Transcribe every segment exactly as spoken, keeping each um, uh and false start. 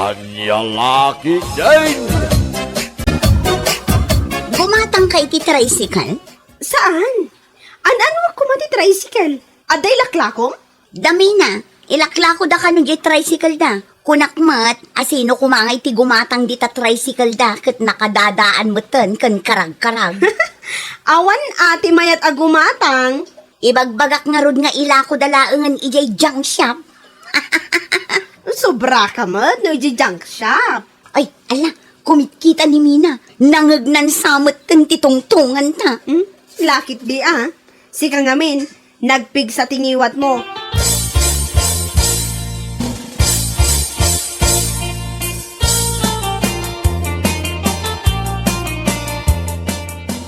Ania la ketdin? Gumatang ka iti tricycle? Saan? An-anuak koma ti tricycle? Adda ilaklakom? Damina, ilaklakoda kano diay tricycle da. Kunak met, a sino koma ngay ti gumatang dita tricycle da, ket nakadadaan metten ken karagkarag. Awan a ti mayat a gumatang. Ibagbagak ngarud nga ilakoda laengen idiay junk shop. Sobra ka met no idiay junk shop. Ay, ala, kumitkita ni Mina. Nangegnan sa metten ti tungtunganta. Hmm? Lakit di a. Sika ngamin, nagpigsa ti ngiwatmo.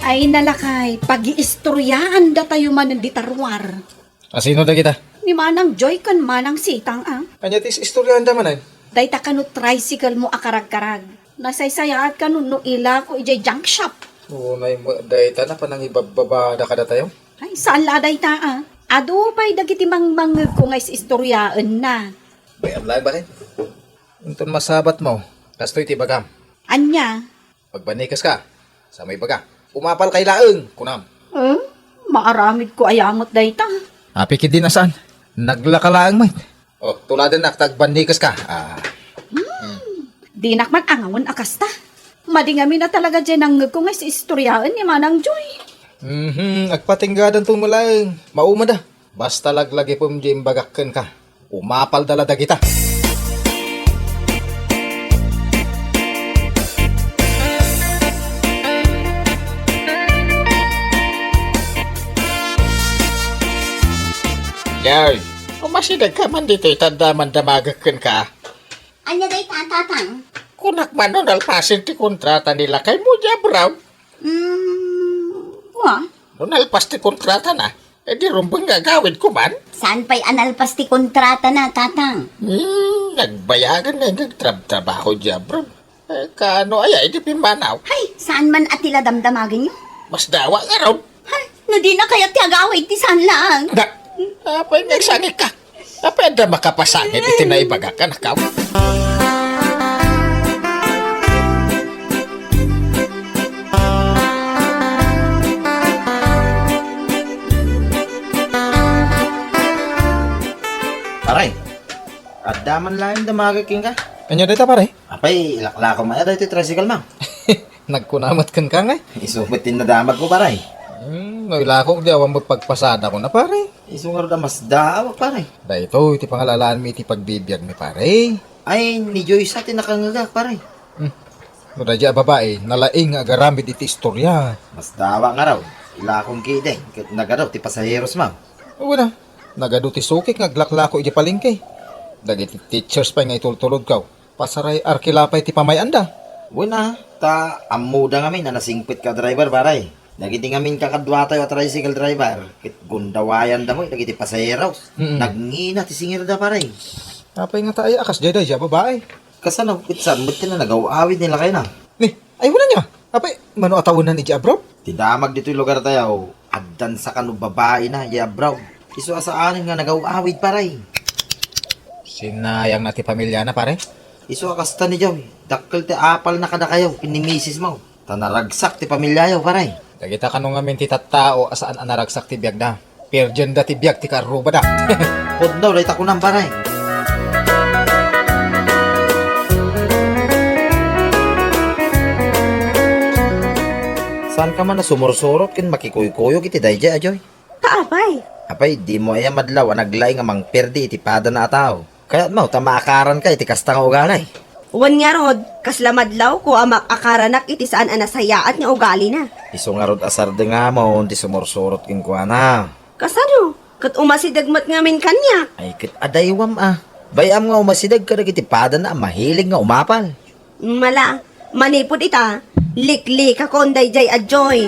Ay, nalakay, pagiistoriaan datayo manen dita ruar. A sino dagita? Ni Manang Joy ken Manang Sitang, a. Ania ti is-, istoriaanda manen? Dayta kano tricycle mo a karagkarag. Nasaysayaat kano no ilako idiay junk shop. Unay met dayta, napan nangibabbabada kadatayo? Ay, saan la a dayta, a. Adu pay dagiti mangmangngegko nga is-istoriaenna. Bay-am laeng, baket. Inton masabatmo, kastoy ti ibagam. Ania? Agbannikeska. Sa may baga, "Umapalkay laeng," kunam. Eh, maaramidko aya met dayta? Apay ketdi a saan. Naglaka laeng met. Oh, tuladennak ta agbannikeska. Ah. Hmm. Dinak man angawen a kasta. Madi ngamin a talaga diay nangngegko nga is-istoriaen ni Manang Joy. Mhm, agpatinggadanto met laeng. Maumada. Basta laglagipem diay imbagak kenka, umapalda la dagita. Joy, umasidegka man ditoy ta adda mandamagek kenka. Ania dayta, Tatang? Kunak man no nalpasen ti kontrata ni lakaymo diay abroad. Mm, wa. No nalpas ti kontratana, eh, di rumbeng nga agawidko man. Saan pay a nalpas ti kontratana, Tatang? Hmm, nagbayagan nga agtrabtrabaho diay abroad. Eh, kaano aya idi pimmanaw? Hay, saan man a ti la damdamagenyo? Masdawa ngarud. Hay, no dina kayat ti agawid ti saan laeng. Da, apay nga agsangit ka? Apay adda makapasangit iti naibagak, anakko? Pare, adda man laeng damagek kenka. Ania dayta, pare? Apay, ilaklako man daytoy tricycle mo. Nagkuna met kenka ngay? Isu met ti nadamagko, pare. Hmm, no ilakok di awan met pagpasadakon a, pare. Isu ngarud a masdaawak, pare. Daytoy ti pangala-alaanmi iti pagbibiagmi, pare. Ay, ni Joyce ti nakangngegak, pare. Hmm. No daydiay a babai, nalaing nga agaramid iti istoria. Masdaawak ngarud. Ilakon ketdin, ket nagadu ti pasaheros mo. Wen a, nagadu ti sukik nga aglaklako idiay palengke. Dagiti teachers pay nga itultulodko. Pasaray-ar kila pay ti pamay-anda. Wen a, ta ammoda ngamin a nasingpet ka driver, pare. Dagiti ngamin kakaduatayo a tricycle driver, ket gundawayanda met dagiti pasaheros. Mm-mm. Nagngina ti singirda, pare. Apay ngata aya a kasdiay daydiay a babai? Kasano, ket saan met ti nagaw-awid ni lakayna? Ni, ay, wen ania? Apay, mano a tawenna idiay abroad? Ti damag ditoy lugartayo, addan sa kano babaina idiay abroad. Isu a saanen nga nagaw-awid, pare. Sinayangna ti pamiliana, pare. Isu a kasta ni Joy, dakkel ti apalna kadakayo ken ni misismo. Ta naragsak ti pamiliayo, pare. Dagita kano ngamin ti tattao a saan a naragsak ti biagda. Perdienda ti biag ti kaarrubada. Pudno dayta kunam, pare. Saanka man a sumursurot ken makikuykuyog iti daydiay a Joy? Ta apay? Apay, dimo aya madlaw a naglaing a mangperdi iti padana a tao? Kayatmo ta maakaranka iti kasta nga ugali? Wen ngarud, kasla madlawko a maakaranak iti saan a nasayaat nga ugalina. Isu ngarud a sardengam ti sumursurot kenkuana. Kasano? Ket umasideg met ngamin kaniak. Ay, ket adaywam a. Bay-am nga umasideg kadagiti padana a mahilig nga umapal. Mala, manipud ita, liklikakon daydiay a Joy.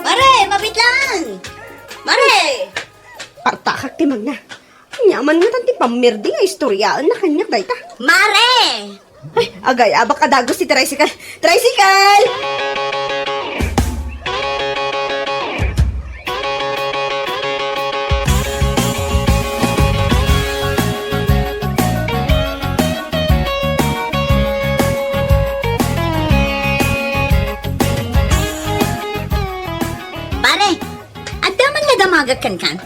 Pare, mabitlang! Pare! Artakak ti magna. Ania man ngatan ti pammirdi nga istoriaenna kaniak dayta? Mare! Ay, agayabak a dagus ti tricycle. Tricycle! Agkan kan?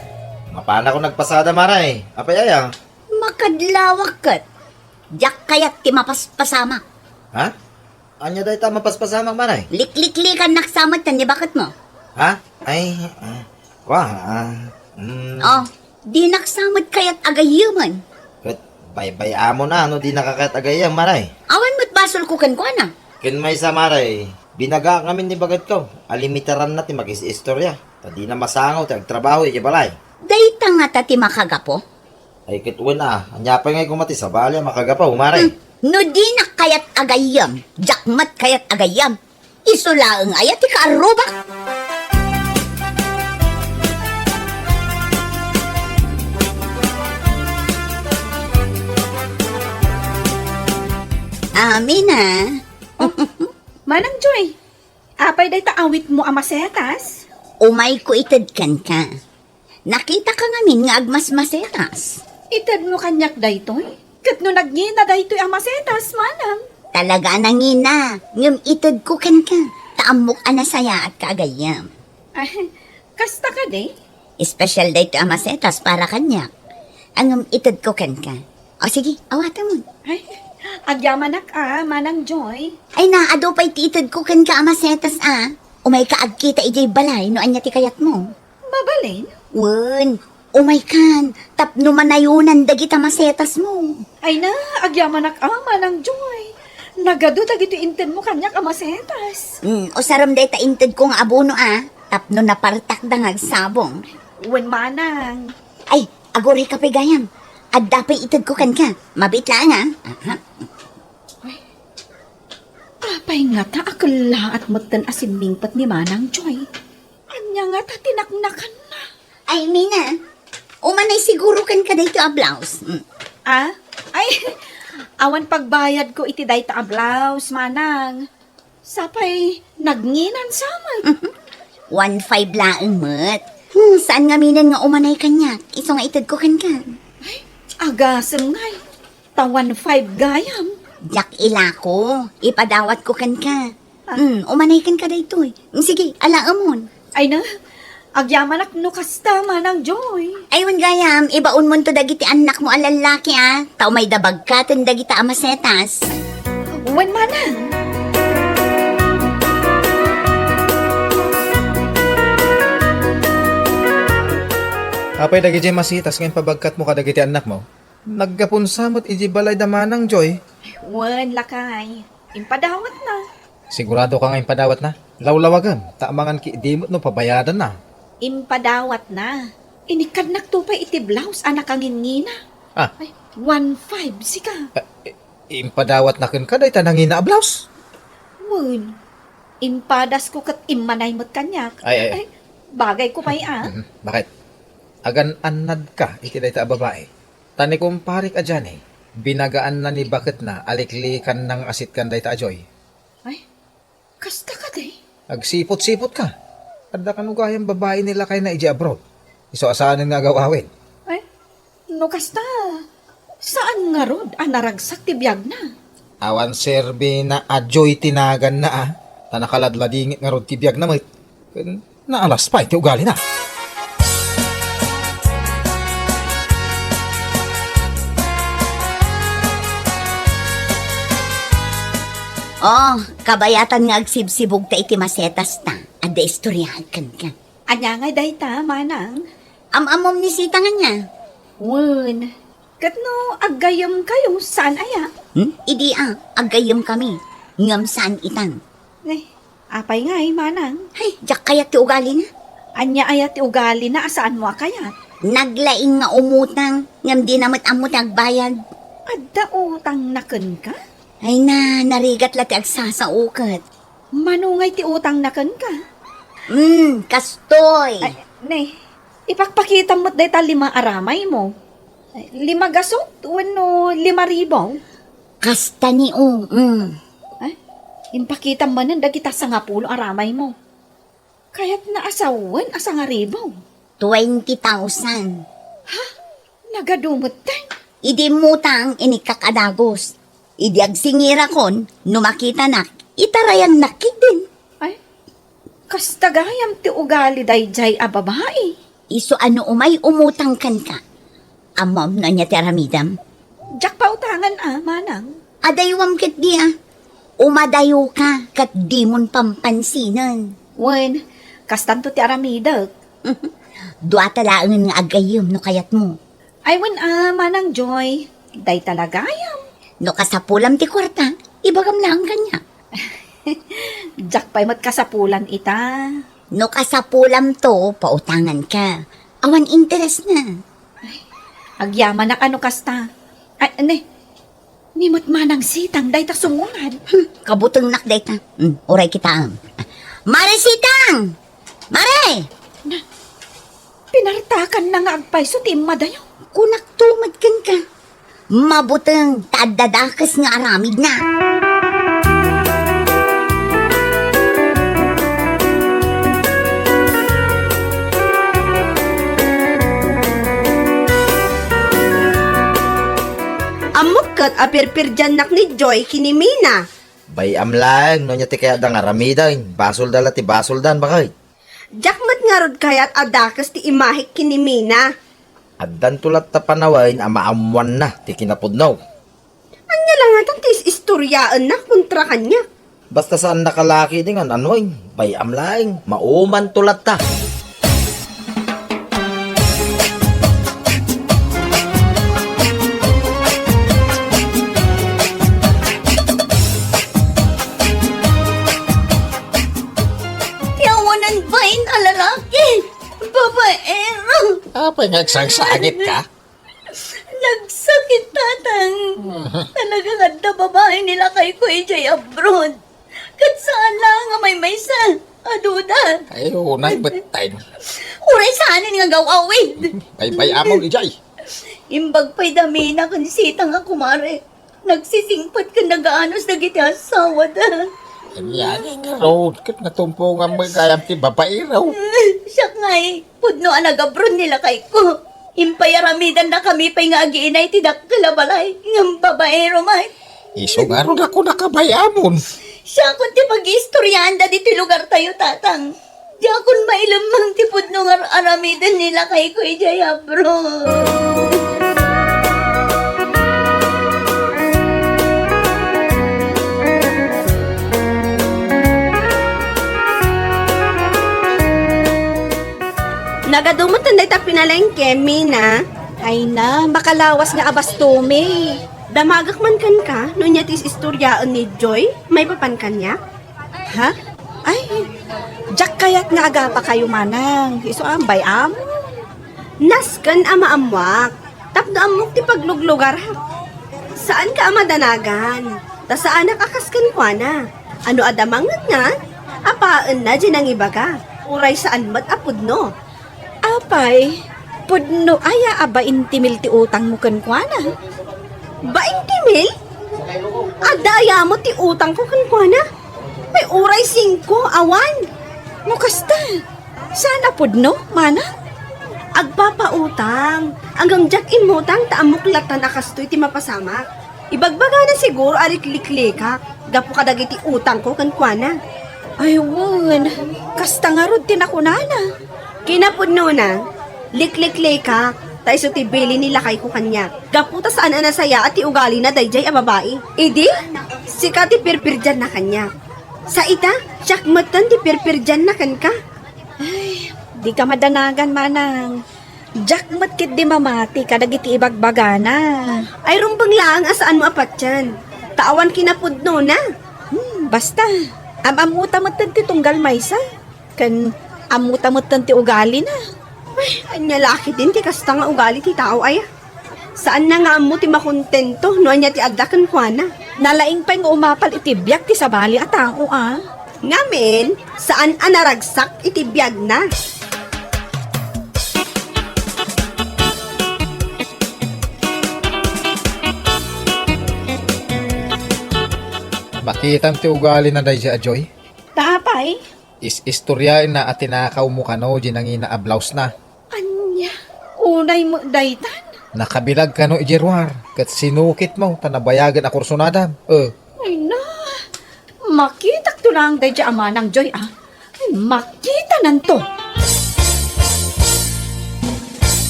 Mapanakon nagpasada, Maray. Apay aya? Makadlawak ket. Diak kayat ti mapaspasamak. Ha? Ania dayta mapaspasamak, Maray? Likliklikannak sa met ken ni baketmo. Ha? Ay, ah, wa, ah, mm. Oh, dinak sa met kayat agayyemen. Ket baybay-amon a no dinaka kayat agayyem, Maray. Awan met basolko kenkuana. Ken maysa, Maray, binagaak ngamin ni baketko a limitaranna ti makis-istorya, ta dina masango ti agtrabaho iti balay. Dayta ngata ti makagapu? Ay, ket wen a, ania pay ngay koma ti sabali a makagapu, Maray? Hmm, no dinak kayat agayyem, diak met kayat agayyem. Isu laeng aya ti kaarrubak? Amin a. Oh, Manang Joy, apay dayta awitmo a masetas? Umayko ited kenka. Nakitaka ngamin nga agmasmasetas. Itedmo kaniak daytoy? Ket no nagngina daytoy a masetas, manang? Talaga a nangina, ngem itedko kenka, ta ammok a nasayaatka agayyem. Ah, kasta kadi? Espesyal daytoy a masetas para kaniak. Ngem itedko kenka. O sige, awatemon. Ay, agyamanak a, Manang Joy. Ay na, adu pay ti itedko kenka a masetas a. Umayka agkita idiay balay no ania ti kayatmo. Mabalin? Wen, umaykan, tapno manayonan dagita masetasmo. Ay na, agyamanak a, Manang Joy. Nagadu dagiti intedmo kaniak a masetas. Hmm, usarem dayta intedko nga abono a, tapno napartakda nga agsabong. Wen, manang. Ay, agurayka pay gayam. Adda pay itedko kenka. Mabiit laeng a. Aha. Ay, apay ngata a kellaat metten a simmingpet ni Manang Joy? Ania ngata ti naknakanna? Ay, Mina, umanay siguro kenka daytoy a blouse. Mm. Ah? Ay, awan pagbayadko iti dayta a blouse, manang. Sapay, nagnginan sa met. One five laeng met. Hmm, saan ngaminen nga umanay kaniak? Isu nga itedko kenka. Ay, agasem ngay. Ta one five gayam. Diak ilako. Ipadawatko kenka. Ah. Hmm, umanay kenka daytoy. Hmm, sige, alaemon. Ay na, agyamanak no kasta, Manang Joy. Ay, wen gayam, ibaonmonto dagiti annakmo a lallaki a. Ta umayda bagkaten dagita a masetas. Wen, manang. Apay dagiti masetas nga impabagkatmo kadagiti annakmo? Naggapon sa met idiay balay da Manang Joy. Wen, lakay. Impadawatna. Sigurado ka nga impadawatna? Lawlawagem, ta amangan ki di met no pabayadanna. Impadawatna. Inikkannakto pay iti blouse a nakangingina. Ah. Ay, one five, sika. Ah, i-, impadawatna kenka dayta nangina a blouse? Wen. Impadasko ket immanay met kaniak. Ay, ay, ay. Ay, bagayko pay a. Mhm. Bakit? Agan-annadka iti dayta a babai. Ta ni kumparek a Johnny, binagaanna ni baketna a liklikanna nga asitkan dayta a Joy. Ay, kasta kadi? Agsipot-sipot ka. Adda kano gayam babai ni lakayna idiay abroad. Isu a saanen nga agaw-awid. Ay, no kasta, saan ngarud a naragsak ti biagna? Awan serbina a Joy ti naganna a. Ta nakaladladingit ngarud ti biagna met. Ken naalas pay ti ugalina. Oh, kabayatan nga agsibsibugta iti masetasta. Adda istoryaak kenka. Ania ngay dayta, manang? Am-ammom ni Sita nga ania? Wen. Ket no aggayyemkayo, saan aya? Hmm? Idi a, aggayyemkami. Ngem saan itan. Ay, apay ngay, manang? Ay, diak kayat ti ugalina. Ania aya ti ugalina a saanmo a kayat? Naglaing nga umutang, ngem dina met ammo ti agbayad. Adda utangna kenka? Ay na, narigat la ti agsasaoket. Mano ngay ti utangna kenka? Hmm, kastoy. Ay, ne, ipakpakitam met dayta lima a ramaymo. Ay, lima gasut wenno lima ribu? Kasta ni, o, mm. Ay, impakitam manen dagita sangapulo a ramaymo. Kayatna a sawen a sangaribu. Twenty thousand. Ha? Nagadu metten? Idi immutang, inikkak a dagus. Idi agsingirakon, no makitanak, itarayannak ketdin. Ay, kasta gayam ti ugali daydiay a babai. Isu a no umay umutang kenka, ammom no ania ti aramidem? Diak pautangan a, manang. Adaywam ketdi a. Umadayo ka ket dimon pampansinen. Wen, kastanto ti aramidek. Dua ta laengen nga agayyem no kayatmo. Ay, wen a, Manang Joy, dayta la gayam. No kasapulam ti kuarta, ibagam laeng kaniak. Diak pay met kasapulan ita. No kasapulamto, pautanganka. Awan interesna. Ay, agyamanak a no kasta. Ay, ne, ni met Manang Sitang dayta sumungad. Hmm, kabutengnak dayta. Hmm, uray kitaem. Mare Sitang! Mare! Na, pinartakanna nga agpayso ti immadayo. Kunakto met kenka. Mabuteng ta adda dakes nga aramidna. Ammok ket a pirpirdiannak ni Joy ken ni Mina. Bay-am laeng no ania ti kayatda nga aramiden. Basolda la ti basoldan, baket. Diak met ngarud kayat a dakes ti imahek ken ni Mina. Addanto latta panawen a maammoanna ti kinapudno. Ania la ngatan ti is-istoriaenna kontra kaniak? Basta saannaka la ketdi nga an-anuen, bay-am laeng, maumanto latta. Ti awanan bain a lalaki, babaero. Apay nga agsangsangit ka? Nagsakit, Tatang. Talaga nga adda babai ni lakayko idiay abroad. Ket saan la nga maymaysa a duda. Ay, unay betten. Uray saanen nga gaw-awid. Baybay-amon idiay. Imbag pay da Mina ken Sitang a kumare. Nagsisingpet ken nagaanus dagiti asawada. Ania ngarud ket natumpongan met gayam ti babaero? Siak ngay, pudno a nagabron ni lakayko. Impay aramidannakami pay nga agiinay ti dakkel a balay, ngem babaero met. Isu ngarud a kunaka bay-amon. Siakon ti pag-iistoriaanda ditoy lugartayo, Tatang. Diakon mailemmeng ti pudno nga aramiden ni lakayko idiay abroad. Nagadu met dayta pinalengke, Mina. Ay na, makalawas nga abastumi. Damagek man kenka, no ania ti is-istoriaen ni Joy, maipapan kaniak? Ha? Ay, diak kayat nga agapakayo, manang. Isu a bay-am. Nasken a maammoak. Tapno ammok ti pagluglugarak. Saanka a madanagan. Ta saanak a kas kenkuana. A no adda mangngegngag, apaenna diay nangibaga. Uray saan met a pudno. Apay, pudno aya a bainti mil ti utangmo kenkuana? Bainti mil? Adda aya met ti utangko kenkuana? Ay, uray singko, awan. No kasta, saan a pudno, manang? Agpapautang. Ngem diak immutang ta ammok lattan a kastoy ti mapasamak. Ibagbagana siguro a likliklikak gapu kadagiti utangko kenkuana. Ay, wen, kasta ngarud ti nakunana. Kinapudnona, likliklikak, ta isu ti bilin ni lakayko kaniak. Gapu ta saan a nasayaat ti ugalina daydiay a babai. Idi, sika ti pirpirdianna kaniak. Sa ita, siak metten ti pirpirdianna kenka. Ay, dika madanagan, manang. Diak met ketdi mamati kadagiti ibagbagana. Ay, rumbeng laeng a saanmo a patien. Ta awan kinapudnona. Hmm, basta. Am-ammota metten ti tunggal maysa. Ken ammota metten ti ugalina. Ay, ania la ketdin ti kasta nga ugali ti tao aya? Saanna nga ammo ti makontento no ania ti adda kenkuana. Nalaing pay nga umapal iti biag ti sabali a tao, a. Ngamin, saan a naragsak iti biagna. Makitam ti ugalina daydiay a Joy? Ta apay? Is-istoriaenna a tinakawmo kano di nangina a blouse na. Ania? Unay met daytan? Nakabilag kano idiay ruar, ket sinukitmo ta nabayagen a kursunadam. Eh. Ay na, makitakto laeng daydiay a manang Joy, a. Ay, makitananto.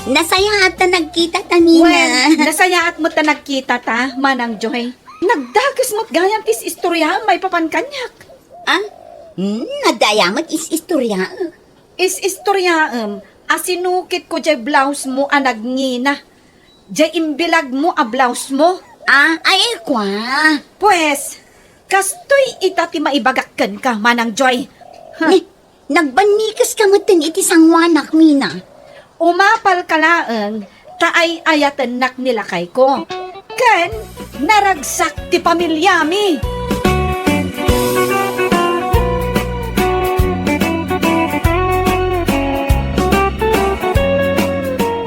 Nasayaat ta nagkitata, Nina. Wen, nasayaat met ta nagkitata, Manang Joy. Nagdakes met gayam ti is-istoriaem maipapan kaniak. Ah? Hmm, adda aya met is-istoriaek? Is-istoriaem a sinukitko jay blousemo a nagngina. Jay imbilagmo a blousemo. Ah, ay, ay, kwa. Pues, kastoy ita ti maibagak kenka, Manang Joy. Ha? Ni, nagbannikeska metten iti sangoanak, Nina. Umapalka laeng ta ay-ayatennak ni lakayko. Ken naragsak ti pamiliami.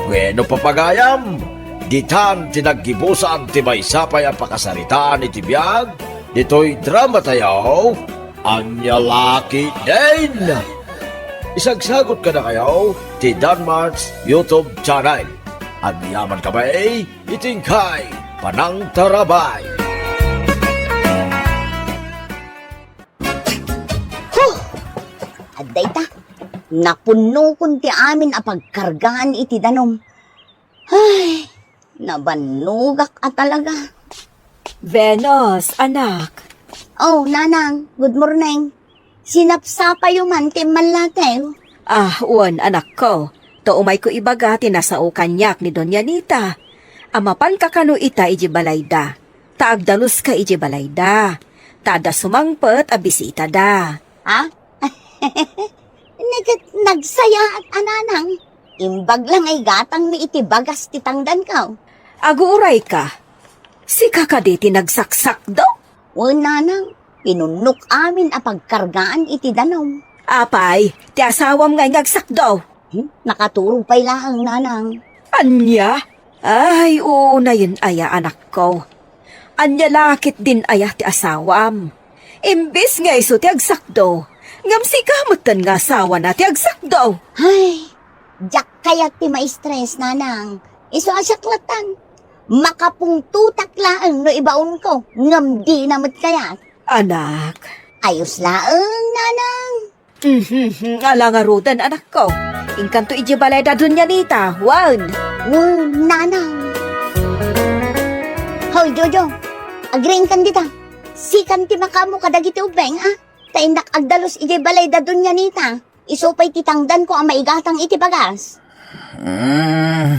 Bueno, papagayam, ditan ti naggibusan ti maysa pay a pakasaritaan iti biag ditoy drama tayo, Ania La Ketdin. Isagsagut kadakayo ti Danmart's YouTube channel. Agyamankami iti inkay panangtarabay. Huh! Adda ita, napunnokon ti amin a pagkargaan iti danum. Ay, nabannogak a talaga. Venus, anak. Oh, Nanang, good morning. Sinapsapayo man ti immallatew? Ah, wen, anakko. Ta umayko ibaga ti nasao kaniak ni Doña Nita. A mapanka kano ita iji balayda. Ta agdaluska iji balayda. Ta adda sumangpet a bisitada. Ha? Nagsayaat a, Nanang. Imbag la nga igatangmi iti bagas ti tangdanko. Aguray ka. Sika kadi ti nagsaksakdo? Wen, Nanang, pinunnok amin a pagkargaan iti danum. Apay, ti asawam ngay nga agsakdo? Hmm? Nakaturog pay laeng, Nanang. Ania? Ay, uunayen aya, anakko. Ania la ketdin aya ti asawam? Imbes nga isu ti agsakdo, ngem sika metten nga asawana ti agsakdo. Ay, diak kayat ti maistres, Nanang. Isu a siak latta. Makapungtotak laeng no ibaonko, ngem dina met kayat. Anak. Ayos laeng, Nanang. Mhm, ala ngaruden, anakko. Inkanto iji balay da Doña Nita, wen. Wen, Nanang. Hoy, Jojo, agriingkan dita. Sikan ti makaammo kadagiti ubbing, a? Ta innak agdalus iji balay da Doña Nita. Isu pay ti tangdanko a maigatang iti bagas. Mm,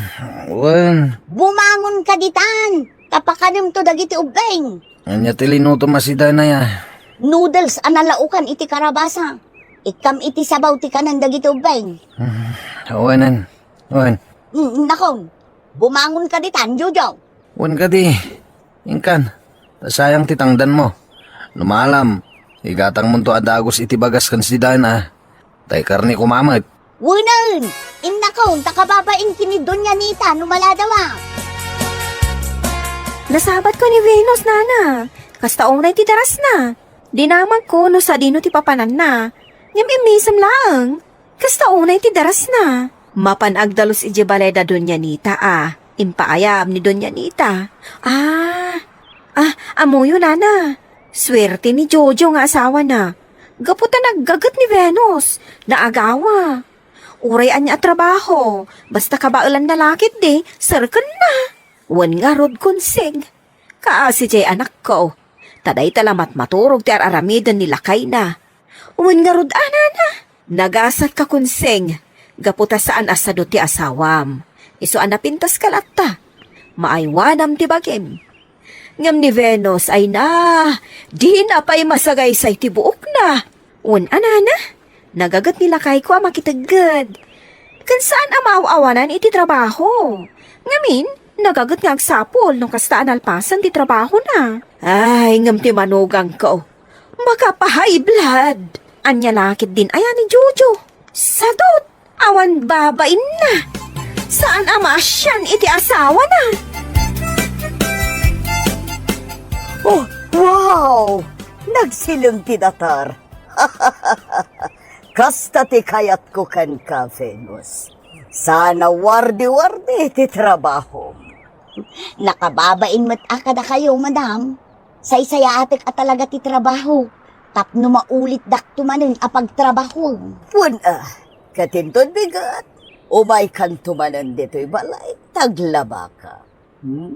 wen. Bumangonka ditan, ta pakanemto dagiti ubbing. Ania ti linutom a sidanay a? Noodles a nalaokan iti karabasa. Ikkam iti sabaw ti kanen dagiti ubbing. Mm, wenen. Wen. Mm, nakon. Bumangonka ditan, Jojo. Wen kadi, inkan, ta sayang ti tangdanmo. No maalam, igatangmonto a dagus iti bagas ken sidanay a. Tay karne koma met. Wenen! Innakon, ta kababain ken ni Doña Nita no maladawa. Nasabatko ni Venus, Nana. Kasta unay ti darasna. Dinamagko no sadino ti papananna. Ngem immisem laeng. Kasta unay ti darasna. Mapan agdalus iji balay da Doña Nita a. Impaayab ni Doña Nita. Ah. Ah, ammoyo, Nana. Suerte ni Jojo nga asawana. Gapu ta naggaget ni Venus. Naagawa. Uray ania a trabaho. Basta kabaelanna la ketdi, serkenna. Wen ngarud, Konseng. Kaasi jay, anakko. Ta dayta la matmaturog ti ar-aramiden ni lakayna. Wen ngarud, a, Nana. Nagasatka, Konseng. Gapu ta saan a sadu ti asawam. Isu a napintaska latta. Maaywanam ti bagim. Ngem ni Venus, ay na, dina pay masagaysay ti buokna. Wen a, Nana, nagaget ni lakayko a makitegged. Ken saan a maaw-awanan iti trabaho. Ngamin, nagaget nga agsapul no kasta a nalpasen ti trabahona. Ay, ngem ti manugangko, makapa-high blood. Ania la ketdin aya ni Jojo? Sadut! Awan babainna. Saan a maasian iti asawana. Oh, wow! Nagsileng ti datar. Kasta ti kayatko kenka, Venus. Sana wardi-wardi ti trabahom. Nakababain met a kadakayo, madam. Saysayaatek a talaga ti trabaho tapno maulitdakto manen a pagtrabaho. Wen a, ket inton bigat, Umaykanto manen ditoy balay, ta aglabaka. Hmm?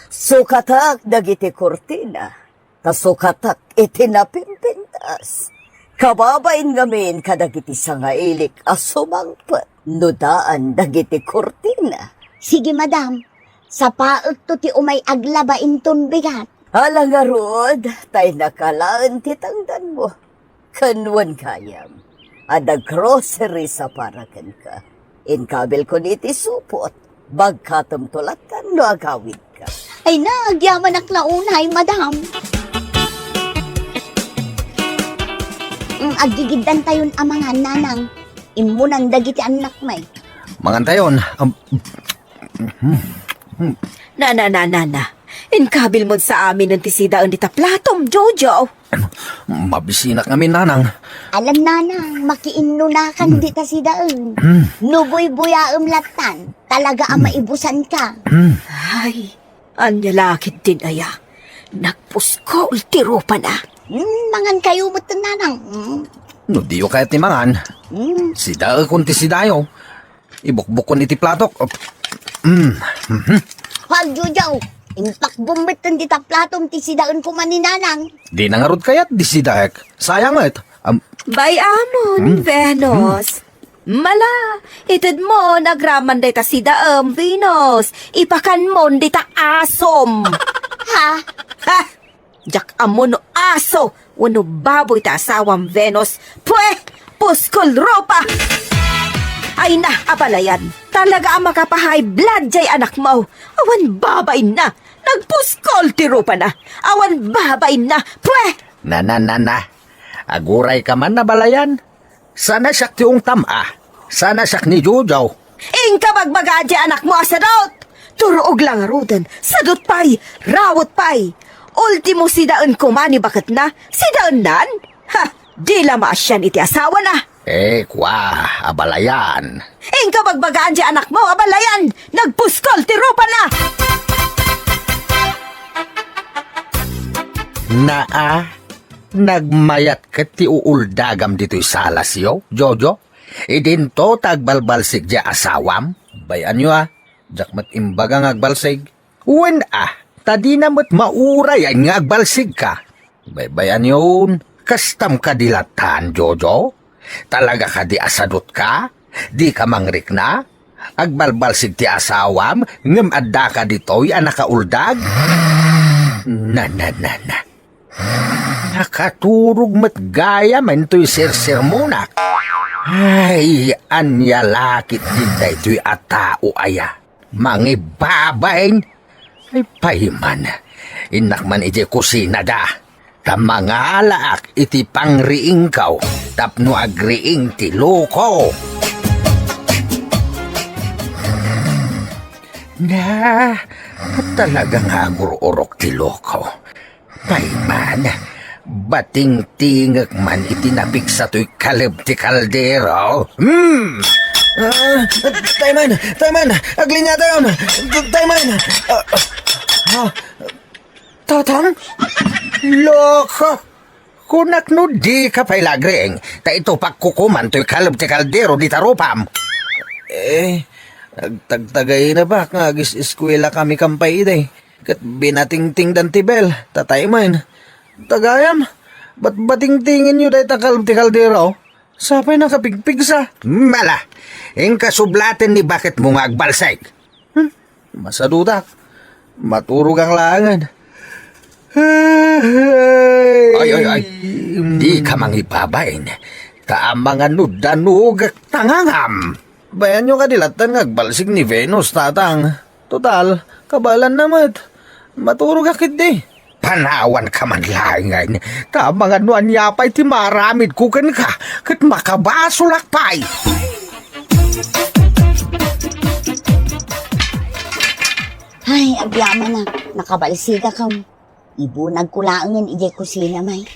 Sukatak dagiti kurtina, ta sukatak iti napimpintas. Kababain ngamin kadagiti sangailik a sumangpet no daan dagiti kurtina. Sige, madam. Sapaekto ti umay aglaba inton bigat. Ala ngarud, tay nakalaen ti tangdanmo. Ken wen gayam, adda groceries a para kenka. Inkabilkon iti supot. Bagkatemto lattan no agawidka. Ay na, agyamanak la unay, madam. Mm, aggigiddantayon a mangan, nanang. Immunan dagiti annakmi. Mangantayon. Am, Na, na, na, na, na. Inkabilmon sa amin ti sidaen dita platom, Jojo. Mabisinak ngamin, nanang. Alam, nanang, makiinnunakan dita sidaen. No buybuyaem lattan, talaga a maibusanka. Ay, ania la ketdin aya. Nagpuskol ti rupana. Hmm, mangankayo met, nanang. Hmm. No diyo kayat ti mangan, Hmm. sidaekon ti sidayo. Ibukbukkon iti platok. Mm. Mhm. Hoy, Jojo, impakbom met dita platom ti sidaen koma ni nanang. Dina ngarud kayat ti sidaek. Sayang met. Am- Bay-amon, Hmm. Venus. Mala, itedmon agraman dayta sidaem, Venus. Ipakanmon dita asom. Ha? Ha? Diak ammo no aso wenno baboy ti asawam, Venus. Pwe! Puskol rupa! Ay na, abalayan. Talaga a makapahay blood jay anakmo. Awan babainna. Nagpuskol ti rupana. Awan babainna. Pwe! Na, na, na, na. Agurayka man, abalayan. Sana siak ti ungtam a. Sana siak ni Jojo. Inka bagbagaan ti anakmo a sadut! Turuog la ngaruden, sadut pay, rawet pay. Ultimo sidaen koma ni baketna, sidaennan? Ha, di la maasian iti asawana. Eh, kwa, abalayan. Inka bagbagaan ti anakmo, abalayan! Nagpuskol ti rupana! Naa, nagmayat ket ti uuldagam ditoy salasyo, Jojo? Idinto ta agbalbalsig diay asawam? Bay-anyo a, diak met imbaga nga agbalsig. Wen a, ta dina met mauray nga agbalsigka. Baybay-anyon, kastam kadi lattan, Jojo? Talaga kadi a sadutka? Dika mangrikna? Agbalbalsig ti asawam, ngem addaka ditoy a nakauldag? Na, na, na, na. Nakaturog met gayam intoy sersermonak. Ay, ania la ketdin daytoy a tao aya? Mangibabain? Ay, pay man. Innak man idiay kusinada. Ta mangalaak iti pangriingko tapno agriing ti loko. Na, talaga nga agur-urok ti loko. Pay man, batingtingek man iti napigsa toy kaleb ti kaldero. Hmm! Ah, tay man, tay man, aglinya tayon. Tay man. Ah, ah, Tatang? Loko! Kunak no dika pay la agriing, ta itupak ko koman toy kaleb ti kaldero dita rupam. Eh, agtagtagayna bak nga agis-eskuela kami kampay idi. Ket binatingtingdan ti bel, ta tay man. Tagayam, bat batingtingenyo dayta kaleb ti kaldero? Sapay nakapigpigsa. Mala, inka sublaten ni baketmo nga agbalsig. Hmm, masadutak. Maturogak laengen. Ay, ay, ay. Dika mangibabain. Ta amangan no danogak tangangam. Bayanyo kadi lattan nga agbalsig ni Venus, Tatang. Total, kabaelanna met. Maturogak ketdi. Panawanka man laengen, ta amangan no ania pay ti maaramidko kenka, ket makabasolak pay. Ay, agyamanak, nakabalsigakon. Ibunagko laengen idiay kusina, may.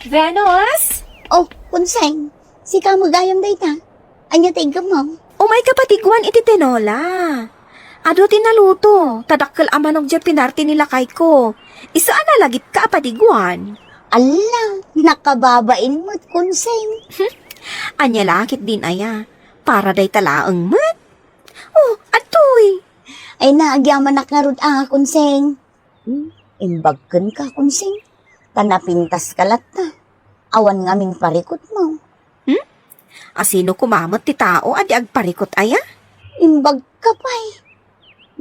Venus? Oh, Konseng. Sika met gayam dayta. Ania ti iggemmo? Umayka patiguan iti tinola. Adu ti naluto, ta dakkel a manok diay pinarti ni lakayko. Isu a nalagitka a patiguan. Alla, nakababain met, Konseng. Ania la ketdin aya? para dayta laeng met. Oh, adtoy. Ay na, agyamanak ngarud a, Konseng. Hmm, imbag kenka, Konseng. Ta napintaska latta. Awan ngamin parikutmo. Hmm? Asino koma met ti tao a di agparikut aya? Imbagka pay.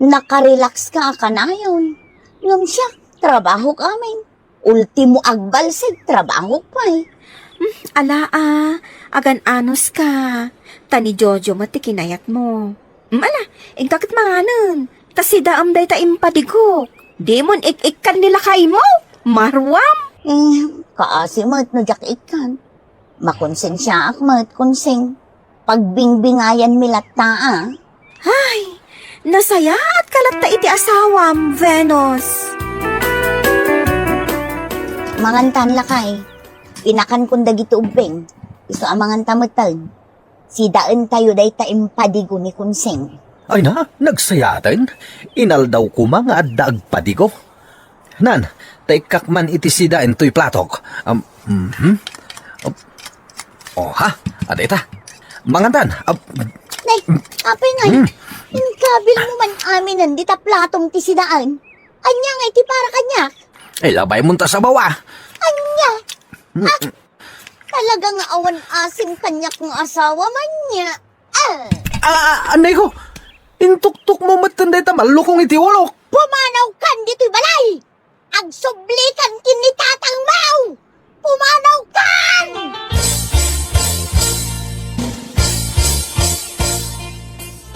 Nakarelaxka a kanayon. Ngem siak, trabahok amin. Ultimo agbalsig, trabahok pay. Hmm, ala a, agan-anuska. Ta ni Jojo met ti kinayatmo. Hmm, ala, inka ket manganen. Ta sidaem dayta impadigok. Dimon ik-ikkan ni lakaymo. Maruam. Eh, kaasi met no diak ikkan. Makonsensiaak met, Konseng. Pagbingbingayanmi latta a. Ay, nasayaatka latta iti asawam, Venus. Mangantan, lakay. Pinakankon dagiti ubbing. Isu a manganta metten. Sidaentayo dayta impadigo ni Konseng. Ay na, nagsayaaten. Inaldaw koma nga adda agpadigo. Nan, ta ikkak man iti sidaen toy platok. Am, mhm. Am, oh, ha? Adda ita. Mangantan. Am, Nay, apay ngay, hmm, inkabilmo man aminen dita platong ti sidaen. Ania ngay ti para kaniak? Ay, labaymon ta sabaw a. Ania? Ah, talaga nga awan asim kaniak nga asawa, ania? Ah! Ah, ah, anay ko, intuktok mo met dayta mallukong iti ulok. Pumanaw kan ditoy balay! Agsubli kan ken ni tatang mo! Pumanaw kan!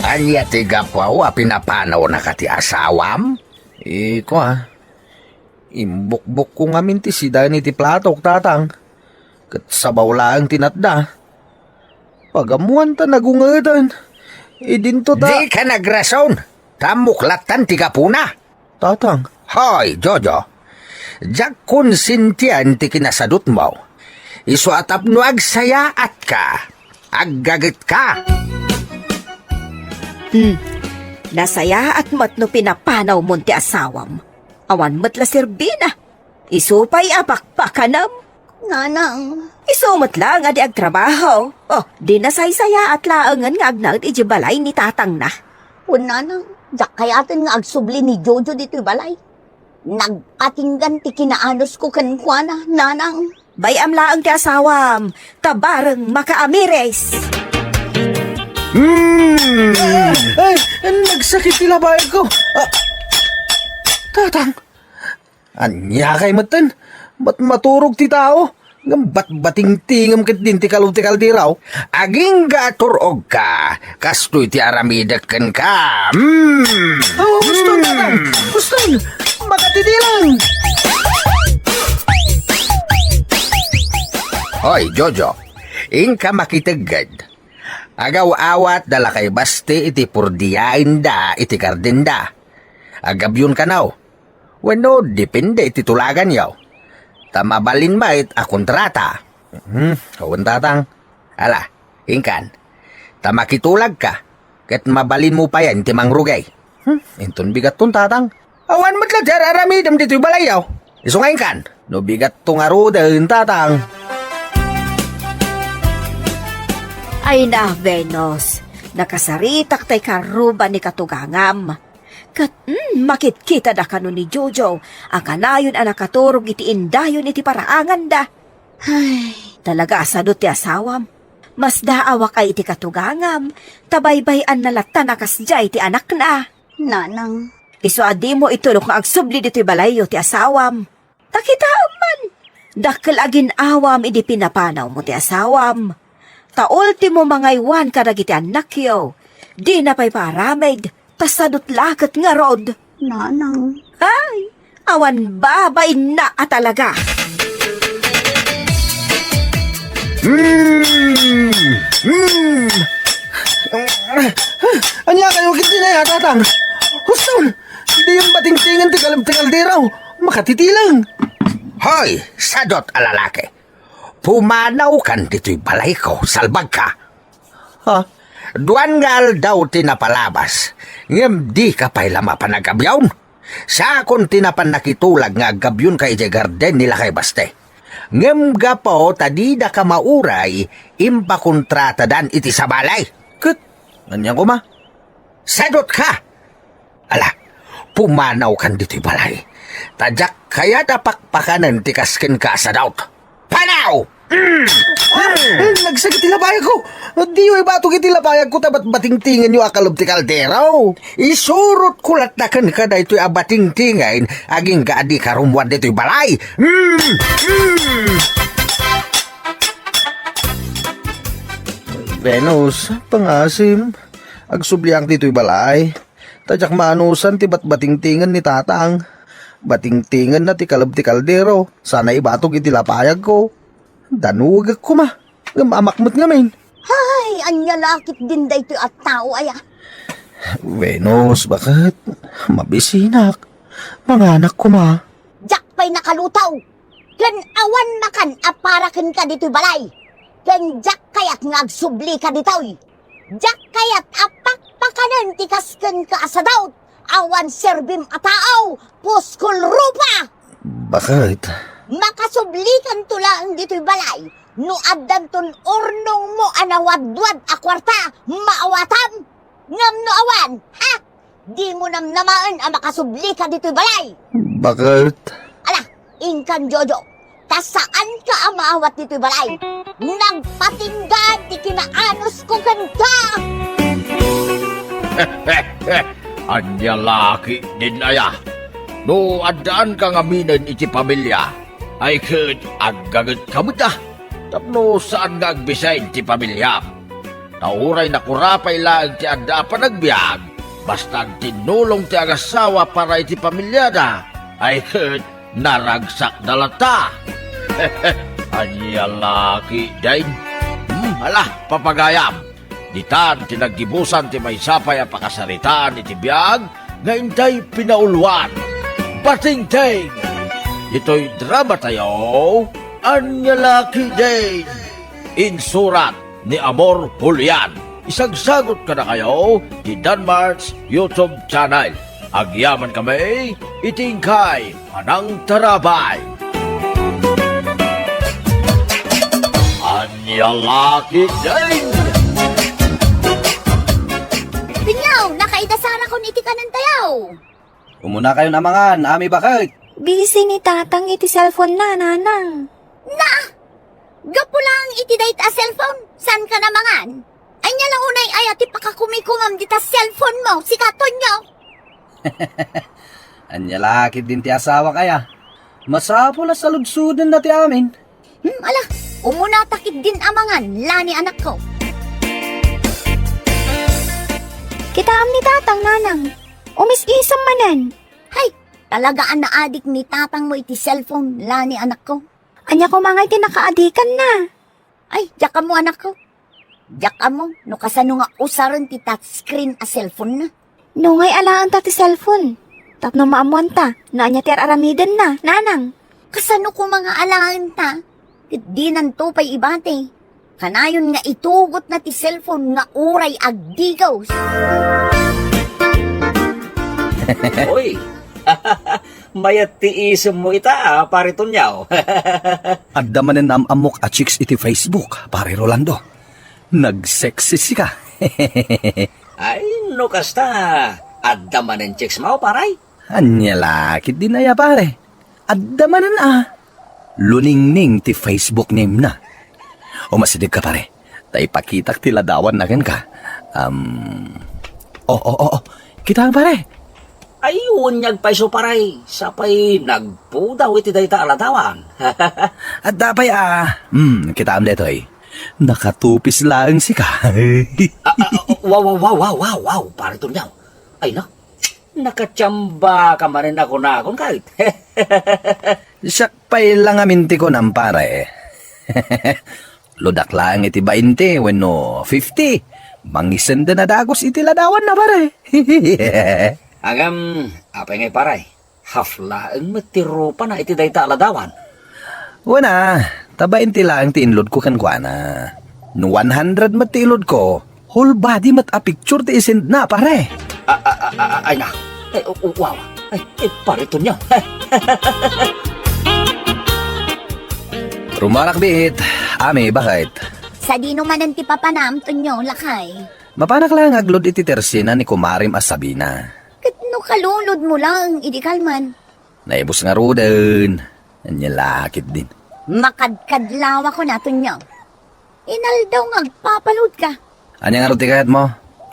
Ania ti gapu a pinapanawnaka ti asawam? Iko a, imbukbukko ngamin ti sidaen iti platok, tatang. Ket sabaw laeng ti natda. Pagamuan ta nagungeten. Idinto ta. Dika nagrason. Ta ammok lattan ti gapuna. Tatang. Hoy, Jojo. Diak konsintian ti kinasadutmo. Isu a tapno agsayaatka, aggagetka. Hmm. Nasayaat met no pinapanawmon ti asawam. Awan met la serbina. Isu pay a pakpakanem. Nanang. Isu met laeng a di agtrabaho. Oh, di nasaysayaat laengen nga agnaed idiay balay ni tatangna. Wen, nanang, diak kayaten nga agsubli ni Jojo ditoy balay. Nagpatinggan ti kinaanosko kenkuana, nanang. Bay-am laeng ti asawam, ta bareng makaamiris. Hmm. Ay, nagsakit ti labayan ko. Ah, tatang, ania kay metten? Bat maturog ti tao? Ngem batbatingtingem ket din ti kalub ti kaldero. Agingga a tur-ogka, kastoy ti aramidek kenka. Hmm. Oh, huston, tatang. Huston. Makatitilang. Hoy, Jojo. Inka makitegged. Agaw-awat da lakay Basti iti purdiyaenda iti gardenda. Aggabyonka, no? Wenno, depende iti tulaganyo. Ta mabalin met a kontrata. Hmm, wen, tatang. Ala, inkan. Ta makitulagka, ket mabalinmo payen ti mangrugay. Hmm, inton bigatton, tatang. Awan met la ti ar-aramidem ditoy balayyo. Isu nga inkan. No bigatto ngaruden, tatang. Ay na, Venus. Nakasaritak tay karuba ni katugangam. Ket, mm, makitkitada kano ni Jojo a kanayon a nakaturog iti indayon iti paraanganda. Ay, talaga a sadut ti asawam. Masdaawak ay iti katugangam, ta baybay-anna latta a kasdiay ti anakna. Nanang. Isu a dimo itulok nga agsubli ditoy balayyo ti asawam. Ta kitaem man, dakkel a gin-awam idi pinapanawmo ti asawam. Ta ultimo mangaywan kadagiti annakyo, dina pay paaramid, ta sadut la ket ngarud. Nanang. Ay, awan babainna a talaga. Mm! Mm! Ania kayo ket dinay a, tatang? Huston! Diyon batingtingen ti kalab ti kaldero. Makatitilang. Hoy, sadot a lalaki. Pumanawkan ditoy balayko, salbagka. Ha? Duan nga aldaw ti napalabas, ngem dika pay la mapan aggabyawon. Siakon ti napan nakitulag nga aggabyonka idiay garden ni Lakay Baste. Ngem gapu ta didaka mauray, impakontratadan iti sabali. Ania koma? Sadut ka! Ala, pumanawkan ditoy balay. Ta diak kayat a pakpakanen ti kas kenka a sadut. Panaw! Mm! Mm! Nagsagit ti lapayagko! Diyo ibatok iti lapayagko ta batbatingtingenyo a kalub ti kaldero. Isurotko latta kenka daytoy a batingtingen agingga a dika rummuar ditoy balay. Mm! Mm! Venus, pangasim, agsubliak ditoy balay. Ta diak maanusan ti batbatingtingen ni Tatang. Batingtingenna ti kalub ti kaldero, sana ibatok iti lapayagko. Danugek koma, ngem amak met ngamin. Hay, ania la ketdin daytoy a tao aya? Venus, baket? Mabisinak. Manganak koma. Diak pay nakalutaw. Ken awan makan a para kenka ditoy balay. Ken diak kayat nga agsublika ditoy. Diak kayat a pakpakanen ti kas kenka a sadut. Awan serbim a tao, puskol rupa! Baket? Makasublikanto laeng ditoy balay no addanton urnongmo a nawadwad a kuarta, maawatam. Ngem no awan, ha? Dimo namnamaen a makasublika ditoy balay. Baket? Ala, inkan Jojo, ta saanka a maawat ditoy balay. Nagpatingga ti kinaanusko kenka. Ania la ketdin aya? No addaanka ngaminen iti pamilia, ay ket aggagetka met a, tapno saan nga agbisay ti pamiliam. Ta uray nakurapay laeng ti adda a panagbiag, basta agtinnulong ti agasawa para iti pamiliada, ay ket naragsakda latta. Ania la ketdin? Hmm, ala, papagayam. Ditan ti naggibusan ti maysa pay a pakasaritaan iti biag nga intay pinauluan. Batingting! Ditoy dramatayo, Ania la ketdin? Insurat ni Amor Julian. Isagsagot kadakayo ti Danmart's YouTube channel. Agyaman kami iti inkay panangtarabay. Ania la ketdin? Tonyo, nakaidasarakon iti kanentayo. Umunakayon a mangan, Ami, baket. Busy ni Tatang iti cellphone na, Nanang. Na! Gapu laeng iti dayta a cellphone, saanka a mangan? Ania la unay aya ti pakakumikumam dita cellphone mo, sika, Tonyo? Ania la ketdin ti asawak aya? Masapul a saludsodenna ti amin. Hmm, ala, umuna ta ketdin a mangan, Lani anakko. Kitaem ni Tatang, Nanang. Umis-isem manen. Hay, talaga a naadik ni Tatangmo iti cellphone, Lani anakko. Ania koma ngay ti nakaadikanna? Ay, diak ammo, anakko. Diak ammo no kasano nga usaren ti touchscreen a cellphone na. No ngay alaenta ti cellphone, tapno maammoanta no ania ti ar-aramidenna, Nanang. Kasano koma nga alaenta? Ket dinanto pay ibati. Kanayon nga itugotna ti cellphone nga uray agdigos. Uy, mayat ti isemmo ita, a, Pare Tonyo. Adda manen am-ammok a chicks iti Facebook, Pare Rolando. Nag-sexy sika. Ay, no kasta, adda manen chicks mo, pare? Ania la ketdin aya, pare? Adda manen a. Luningning ti Facebook name na. Umasidegka, pare. Ta ipakitak ti ladawanna kenka. Um, oh, oh, oh, oh. Kita, pare. Ay, unyag pay isu, pare. Sapay nagpudaw iti dayta a ladawan. Adda pay a. Hmm, kitaem daytoy. Nakatupis laeng sika. Ah, ah, ah, wow, wow, wow, wow, wow, wow, Pare Tonyo. Ay, na. Nakachamba ka manen a kunakon, kayt. Siak pay la ngamin ti kunam, pare. Ludak laeng iti bainte wenno fifty. Mangisenden a dagus iti ladawanna, pare. Ngem, apay ngay, pare? Half laeng met ti rupana iti dayta a ladawan. Wen a, ta bainte laeng ti inloadko kenkuana. No one hundred met ti ilodko, whole body met a picture ti isendna, pare. A, a, a, a, ay na. Ay, u-, u-, wow. Ay, ay, Pare Tonyo. Rumarakbit, Ami, baket? Sadino manen ti papanam, Tonyo, lakay? Mapanak laeng nga agload iti tersina ni kumarim a Sabina. Ket no kalulodmo laeng idi kalman? Naibus ngaruden. Ania la ketdin. Makadkadlawakon, Tonyo. Inaldaw nga agpapaload ka. Ania ngarud ti kayatmo?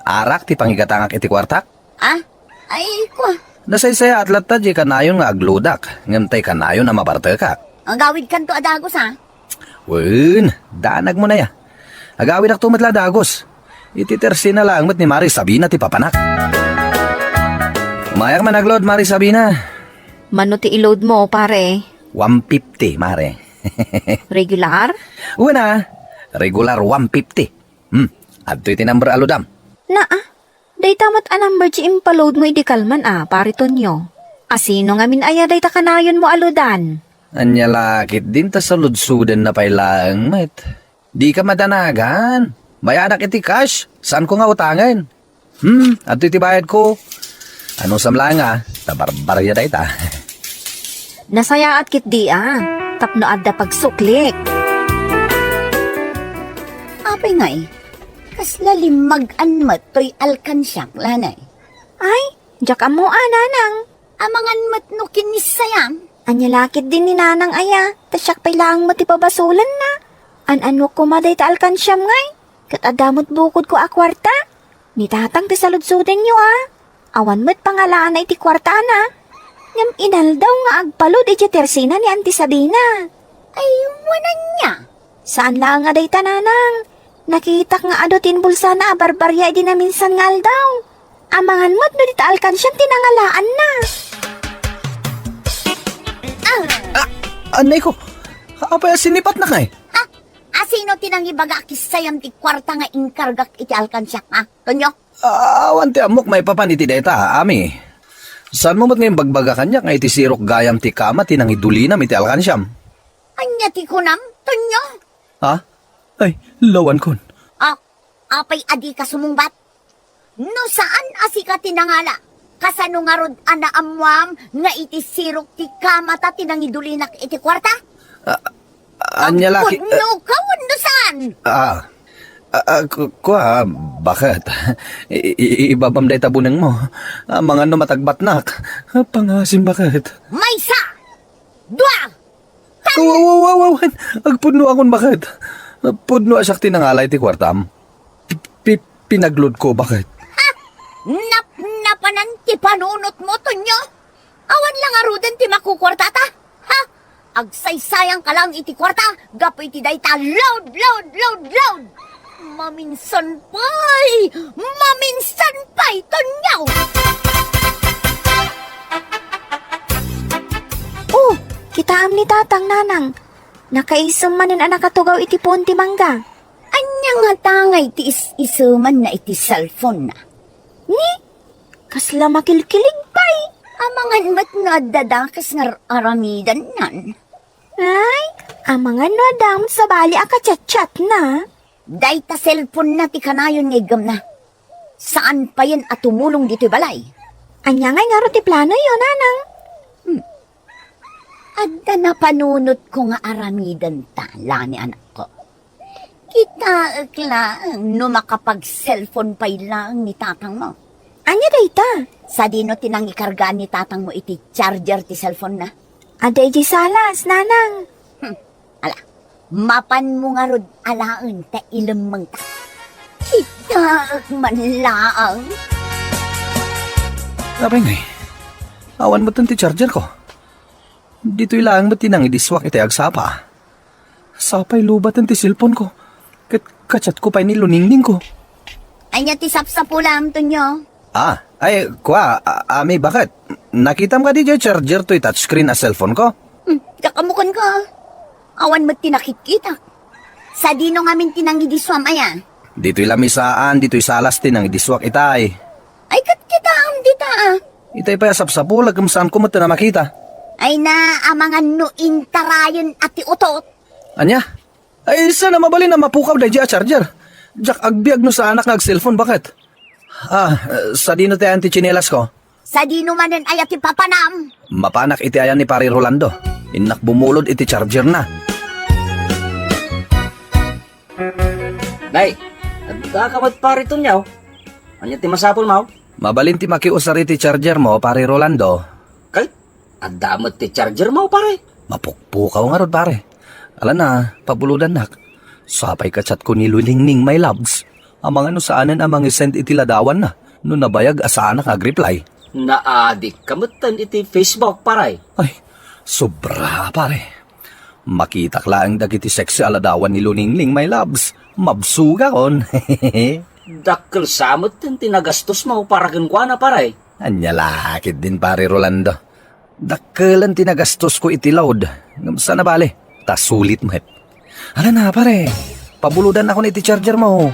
Arak ti pangigatangak iti kuartak? Ah? Ay, kua. Nasaysayaat latta diay kanayon nga agloadak, ngem tay kanayon a mabartekak. Agawidkanto a dagus, a? Wen, danagmo na ya. Agawidakto met la a dagus. Iti tersina laeng met ni Mari Sabina ti papanak. Umayak man agload, Mari Sabina. Mano ti i-load mo, pare? One fifty, Mare. Regular? Wen a, regular one fifty. Hmm, adtoy ti number a loadam. Naa, dayta met a number ti impaload mo idi kalman a, Pare Tonyo. Asino ngamin aya dayta kanayonmo a loadan? Ania la ketdin ta saludsodenna pay laeng met. Dika madanagan. Bayadak iti cash. Saanko nga utangen. Hmm, adtoy ti bayadko. Anusam laeng a, ta barbaria dayta. Nasayaat ketdi a, tapno adda pagsuklik. Apay ngay, kasla limmag-an met toy alkansiak, lanay? Ay, diak ammo a, nanang. Amangan met no kinissayam. Ania la ketdin ni nanang aya, ta siak pay laeng met ti pabasolenna. An-anok koma dayta alkansiam ngay, ket adda met bukodko a kuarta. Ni tatang ti saludsodenyo a. Awan met pangalaanna iti kuartana. Ngem inaldaw nga agpaload iti tersina ni Auntie Sabina. Ay, wen ania? Saan laeng a dayta, nanang. Nakitak nga adu ti inbulsana a barbaria idi naminsan nga aldaw. Amangan met no dita alkansiam ti nangalaanna. Ah! Ah, anay ko. Apay a sinipatnak ngay? Ha? Asino ti nangibaga a kissayam ti kuarta nga inkargak iti alkansiak, ha? Tonyo? Ah, awan ti ammok maipapan iti dayta, Ami. Saanmo met nga imbagbaga kaniak nga iti sirok gayam ti kama ti nangidulinam iti alkansiam? Ania ti kunam, Tonyo? Ha? Ay, lawankon. Ah, apay a dika sumungbat? No saan a sika ti nangala, kasano ngarud a naammuam nga iti sirok ti kamata ti nangidulinak iti kuarta? Ah, ania la ki-, Ampudno ka wenno saan? Ah, ah, ah, ku-, kua, baket? I-, i-, ibabam dayta bunengmo. Amangan no matagbatnak. Pangasim, baket? Maysa! Dua! Tan- Wa-, wa-, wa-, wa-, wan. Agpudno akon, baket? Pudno a siak ti nangala iti kuartam. Pi-, pi-, pinagloadko, baket? Ha? Napnapanan ti panunotmo, Tonyo? Awan la ngaruden ti makukuartata? Ha? Agsaysayangka laeng iti kuarta gapu iti dayta load, load, load, load! Maminsan pay! Maminsan pay, Tonyo! Oh, kitaem ni Tatang, Nanang. Nakaisem manen a nakatugaw iti puon ti mangga. Ania ngata ngay ti is-isemanna iti cellphone-na? Ni? Kasla makilkilig pay. Amangan met no adda dakes nga ar-, aramidennan. Ay, amangan no adda met sabali a kachat-chatna. Dayta cellphone-na ti kanayon nga iggemna. Saan payen a tumulong ditoy balay. Ania ngay ngarud ti planoyo, Nanang? Hmm. Adda napanunotko nga aramidenta, Lani, anakko. Kitaek laeng no makapag-cellphone pay laeng ni tatangmo. Ania dayta? Sadino ti nangikargaan ni tatangmo iti charger ti cellphone-na? Adda idiay salas, Nanang. Hmm. Ala, mapanmo ngarud alaen ta ilemmengta. Kitaek man laeng. Apay ngay, awan metten ti charger-ko. Ditoy laeng met ti nangidisuak iti agsapa. Sapay lubaten ti cellphone-ko. Ket kachatko pay ni Luningning-ko. Ania ti sapsapulam, Tonyo? Ah, ay, kua, a-, Ami, baket? Nakitam kadi diay charger toy touchscreen a cellphone-ko? Hmm, kakamukan ka. Awan met ti nakitkitak. Sadino ngamin ti nangidisuam aya? Ditoy lamisaan, ditoy salas ti nangidisuak itay. Ay, ket kitaem dita, a. Itay pay a sapsapulek, ngem saanko met a makita. Ay na, amangan no intarayen a ti utot. Ania? Ay, saan a mabalin a mapukaw daydiay a charger? Diak agbiag no saanak nga ag-cellphone, baket? Ah, sadino ti ayan ti tsinelasko? Sadino manen aya ti papanam? Mapanak iti ayan ni Pare Rolando. Innak bumulod iti charger-na. Nay, ag-, Kaka met, Pare Tonyo. Ania ti masapulmo? Mabalin ti makiusar iti chargermo, Pare Rolando. Kay, adda met ti chargermo, pare. Mapukpukaw ngarud, pare. Ala na, pabulodannak. Sapay ka-chatko ni Luningning, my loves. Amangan no saanen a mangisend iti ladawanna no nabayag a saanak nga agreply. Naadikka metten iti Facebook, pare. Ay, sobra, pare. Makitak laeng dagiti sexy a ladawan ni Luningning, my loves. Mabsugakon. Dakkel sa metten ti nagastosmo para kenkuana, pare. Ania la ketdin, Pare Rolando. Dakkelen ti nagastosko iti load. Ngem saan a bale, ta sulit met. Ala na, pare. Pabulodannakon iti chargermo.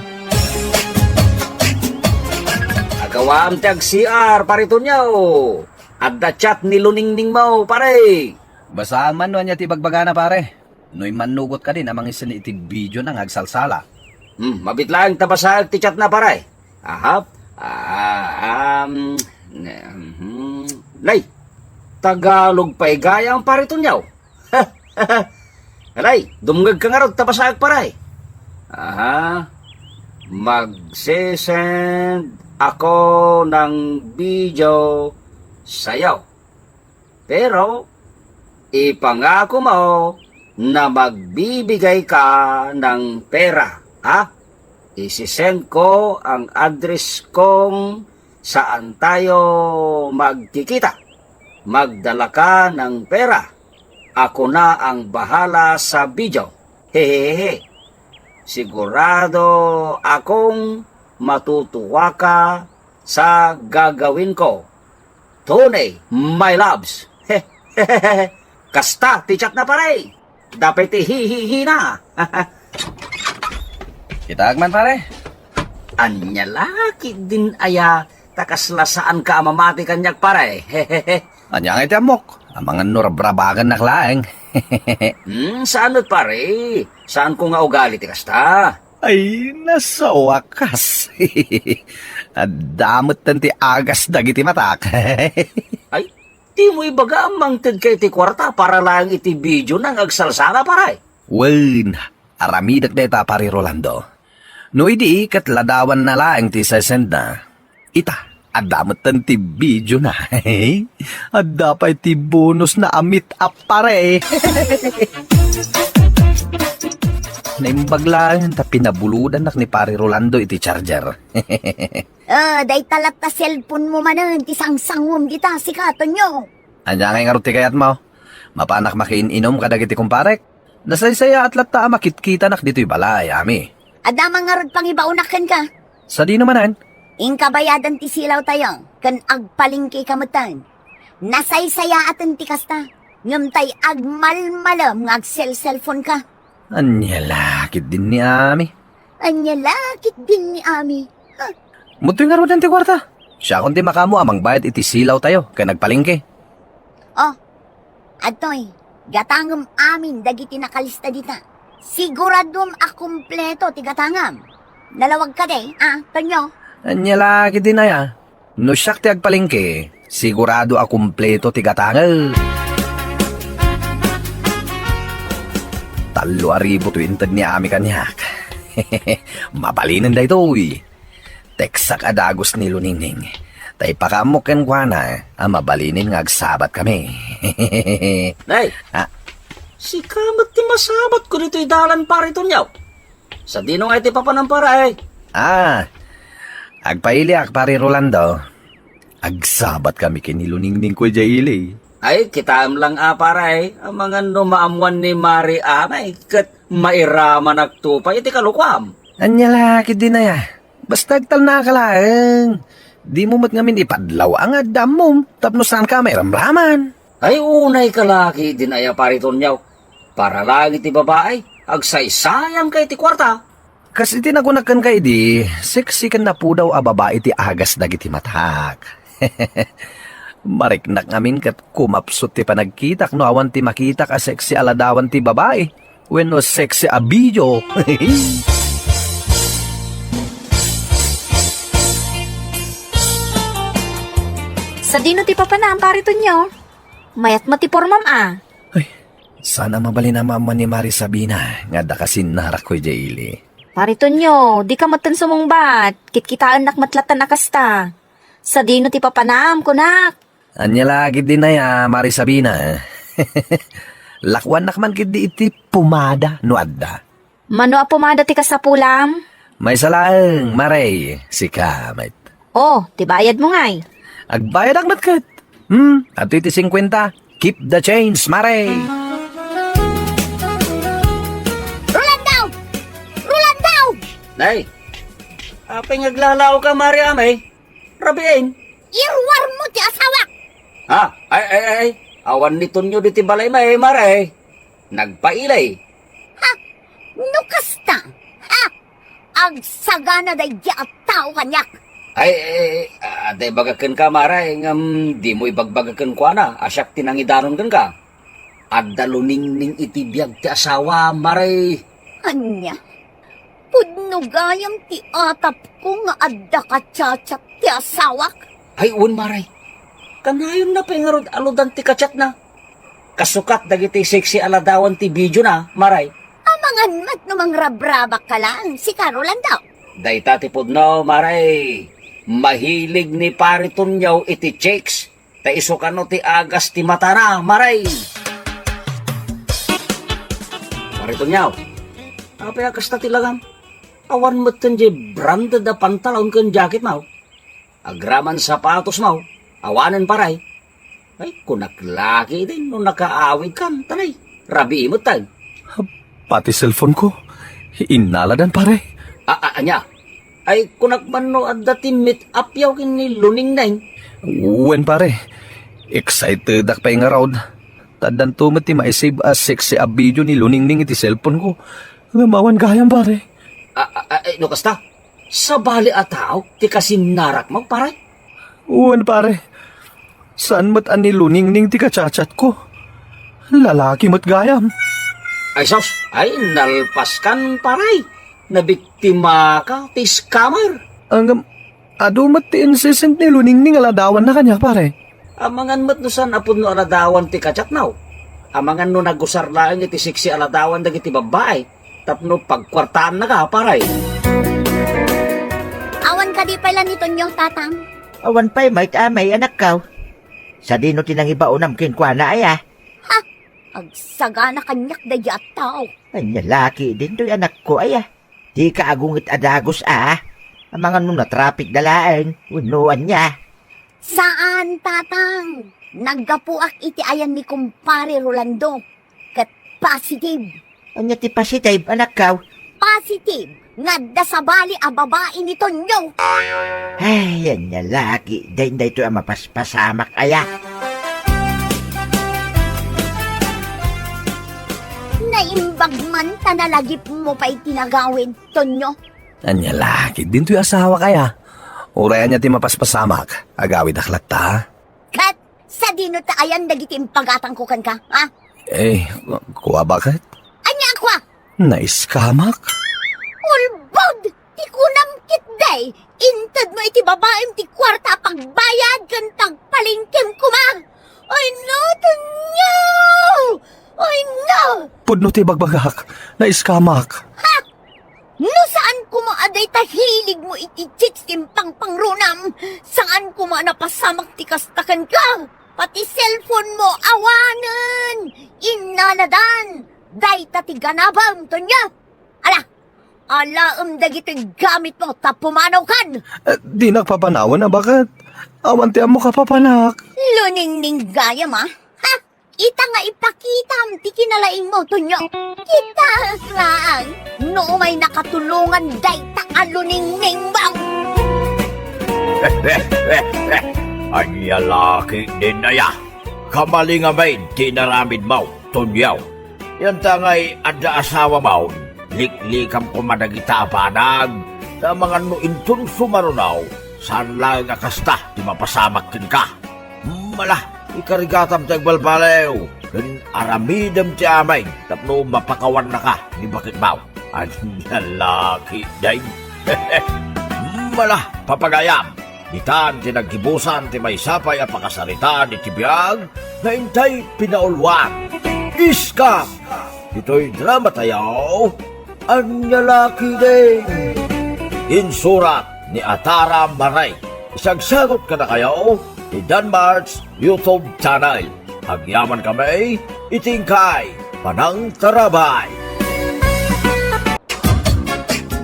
Agawam ti ag-C R, Pare Tonyo. Adda chat ni Luningningmo, pare. Basaam man no ania ti ibagbagana, pare. No immannugot kadin a mangisin iti videona nga agsalsala. Hmm, mabiit laeng ta basaek ti chatna, pare. Aha. Ah, um, mhm. Nay, Tagalog pay gayam, Pare Tonyo. Nay, dumngegka ngarud ta basaek, pare. Aha. Magsisend ako ng video sa'yo. Pero, ipangako mo na magbibigay ka ng pera, ha? Isisend ko ang address kung saan tayo magkikita. Magdala ka ng pera. Ako na ang bahala sa video. Hehehe. Sigurado akong matutuwa ka sa gagawin ko. Tony, my loves. Kasta ti chatna, pare. Dapay ti hi-hi-hi na. Kitaek man, pare. Ania la ketdin aya ta kasla saanka a mamati kaniak, pare. Ania ngay ti ammok? Amangan no rabrabakennak laeng. Hmm, saan met, pare. Saanko nga ugali ti kasta. Ay, nasawakas. Adda metten ti agas dagiti matak. Ay, dimo ibaga a mangted ka iti kuarta para laeng iti videona nga agsalsala, pare. Wen, aramidek dayta, Pare Rolando. No idi ket ladawanna laeng ti isesendna, ita, adda metten ti videona. Adda pay ti bonusna a meet up, pare. Naimbag laeng ta pinabulodannak ni Pare Rolando iti charger. Ah, dayta latta cellphone-mo manen ti sangsangom dita, sika, Tonyo. Ania ngay ngarud ti kayatmo? Mapanak makiin-inom kadagiti kumparek? Nasaysayaat latta a makitkitanak ditoy balay, Ami. Adda man ngarud pangibaonak kenka. Sadino manen? Inka bayadan ti silawtayo, ken agpalengke ka metten. Nasaysayaaten ti kasta, ngem tay agmalmalem nga agselselfonka. Ania la ketdin ni Ami? Ania la ketdin ni Ami? Ha? Mudtoy ngaruden ti kuarta. Siakon ti makaammo a mangbayad iti silawtayo ken agpalengke. Oh, adtoy, gatangem amin dagiti nakalista dita. Siguradom a kompleto ti gatangam. Nalawag kadi, a, Tonyo? Ania la ketdin aya? No siak ti agpalengke, sigurado a kompleto ti gatangem. Tallo a ribu toy inted ni Ami kaniak. Mabalinen daytoy. Teksak a dagus ni Luningning. Ta ipakaammok kenkuana a mabalinen nga agsabat kami. Nay, ah, sika met ti masabatko ditoy dalan, Pare Tonyo. Sadino ngay ti papanam, pare? Ah, agpailiak, Pare Rolando. Agsabat kami ken ni Luningning ko idiay ili. Ay, kitaem lang a, pare, amangan no maammuan ni Mari Anay ket mairamanakto pay iti kalokuam. Ania la ketdin aya? Basta agtalnaka laeng. Dimo met ngamin ipadlaw a nga adda ammom tapno saanka mairamraman. Ay, unayka la ketdin aya, Pare Tonyo. Para laeng iti babai, agsaysayangka iti kuarta. Kas iti nakunak kenka idi, sexy ken napudaw a babai ti agas dagiti matak. Mariknak ngamin ket kumapsut ti panagkitak no awan ti makitak a sexy a ladawan ti babai wenno sexy a video. Sadino ti papanam, Pare Tonyo? Mayat met ti pormam a. Ay, saan a mabalin a maammuan ni Mari Sabina nga adda kasinnarakko idiay ili. Pare Tonyo, dika metten sumungbat. Kitkitaennak met latta a kasta. Sadino ti papanam, kunak? Ania la ketdin aya, Mare Sabina? Lakuannak man ketdi iti pomada no adda. Mano a pomada ti kasapulam? Maysa laeng, Mare, sika met. Oh, ti bayadmo ngay? Agbayadak met ket. Hmm, adtoy ti singkuenta. Keep the change, Mare. Rolando! Rolando! Nay, apay nga aglalaoka, Mare Amay? Rabiin? Iruarmo ti asawak! Ha? Ay, ay, ay, ay. Awan ni Tonyo diti balay, Mare, Mare. Nagpailay. Ha? No kasta, ha? Agsagana daydi a tao kaniak. Ay, ay, ay, adda ibagak kenka, Mare, ngem dimo ibagbaga kenkuana a siak ti nangidanon kenka. Adda luningning iti biag ti asawa, Mare. Ania? Pudno gayam ti atapko nga adda ka-chat-chat ti asawak? Ay, wen, Mare. Kanayonna pay ngarud a ludan ti ka-chatna. Kasukat dagiti sexy a ladawan ti videona, Mare. Amangan met no mangrabrabak ka laeng, sika, Rolando. Dayta ti pudno, Mare. Mahilig ni Pare Tonyo iti chicks, ta isu kano ti agas ti matana, Mare. Pare Tonyo, apay a kasta ti langam? Awan metten diay branded a pantalon ken jacketmo. Agraman sapatosmo, awanen, Pare. Ay, kunak la ketdin no nakaawidkan, ta nay, rabii metten. Pati cellphoneko, innaladan, Pare. A-, a-, ania? Ay, kunak man no adda ti meet up-yo ken ni Luningning. Wen, Pare. Excitedak pay ngarud. Ta addanto met ti maisave a sexy a video ni Luningning iti cellphoneko. Ngem awan gayam, Pare. A-, a-, ay, no kasta? Sabali a tao ti kasinnarakmo, Pare? Wen, Pare. Saan met a ni Luningning ti ka-chat-chatko. Lalaki met gayam. Ay sus, ay nalpaskan, Pare. Nabiktimaka ti scammer. Ngem, adu met ti insisend ni Luningning a ladawanna kaniak, Pare. Amangan met no saan a pudno a ladawan ti ka-chatmo. Amangan no nagusar laeng iti sexy a ladawan dagiti babbai tapno pagkuartaannaka, Pare. Awan kadi pay la ni Tonyo, Tatang? Awan pay met, Amay, anakko. Sadino ti nangibaonam kenkuana aya? Ha? Agsagana kaniak daydi a tao. Ania la ketdin toy, anakko, aya? Dika agungit a dagus a. Amangan no natrapikda laeng wenno ania? Saan, Tatang. Naggapuak iti ayan ni Kumpare Rolando. Ket positive. Ania ti positive, anakko? Positive nga adda sabali a babai ni Tonyo. Ay, ania la ketdin daytoy a mapaspasamak aya? Naimbag man ta nalagipmo pay ti nagawid, Tonyo. Ania la ketdin toy asawak aya? Uray ania ti mapaspasamak, agawidak latta. Ket sadino ti ayan dagiti impagatangko kenka, ha? Eh, ku-, kua, baket? Ania a kua? Naiskamak? Ulbod! Ti kunam ketdi, intedmo iti babaim ti kuarta a pagbayad ken pagpalengkem koma. Ay no, Tonyo! Ay no! Pudno ti bagbagak, naiskamak. Ha? No saan koma a dayta hiligmo iti chicks ti impangpangrunam, saan koma a napasamak ti kasta kenka. Pati cellphone mo, awanen! Innaladan! Dayta ti ganabem, Tonyo! Ala, alaem dagitoy gamitmo ta pumanawkan! Eh, dinak papanawen a baket. Awan ti ammok a papanak. Luningning gayam, a. Ha? Ita nga ipakitam ti kinalaingmo, Tonyo. Kitaek laeng no umay nakatulongan dayta a luningning bang. Ania la ketdin aya? Kamalingam ti inaramidmo, Tonyo. Yanta ngay adda asawam, liklikam koma dagita a banag, ta amangan no inton sumaruno, saan laeng a kasta ti mapasamak kenka. Mala, ikarigatam ti agbalbaliw, ken aramidem ti amin tapno mapakawannaka ni baketmo. Ania la ketdin? Mala, papagayam, ditan ti naggibusan ti maysa pay a pakasaritaan iti biag nga intay pinauluan. Iska! Ditoy drama tayo, Ania la ketdin? Insurat ni Atara Maray. Isagsagut kadakayo ti Danmar's YouTube channel. Agyamankami iti inkay panangtarabay.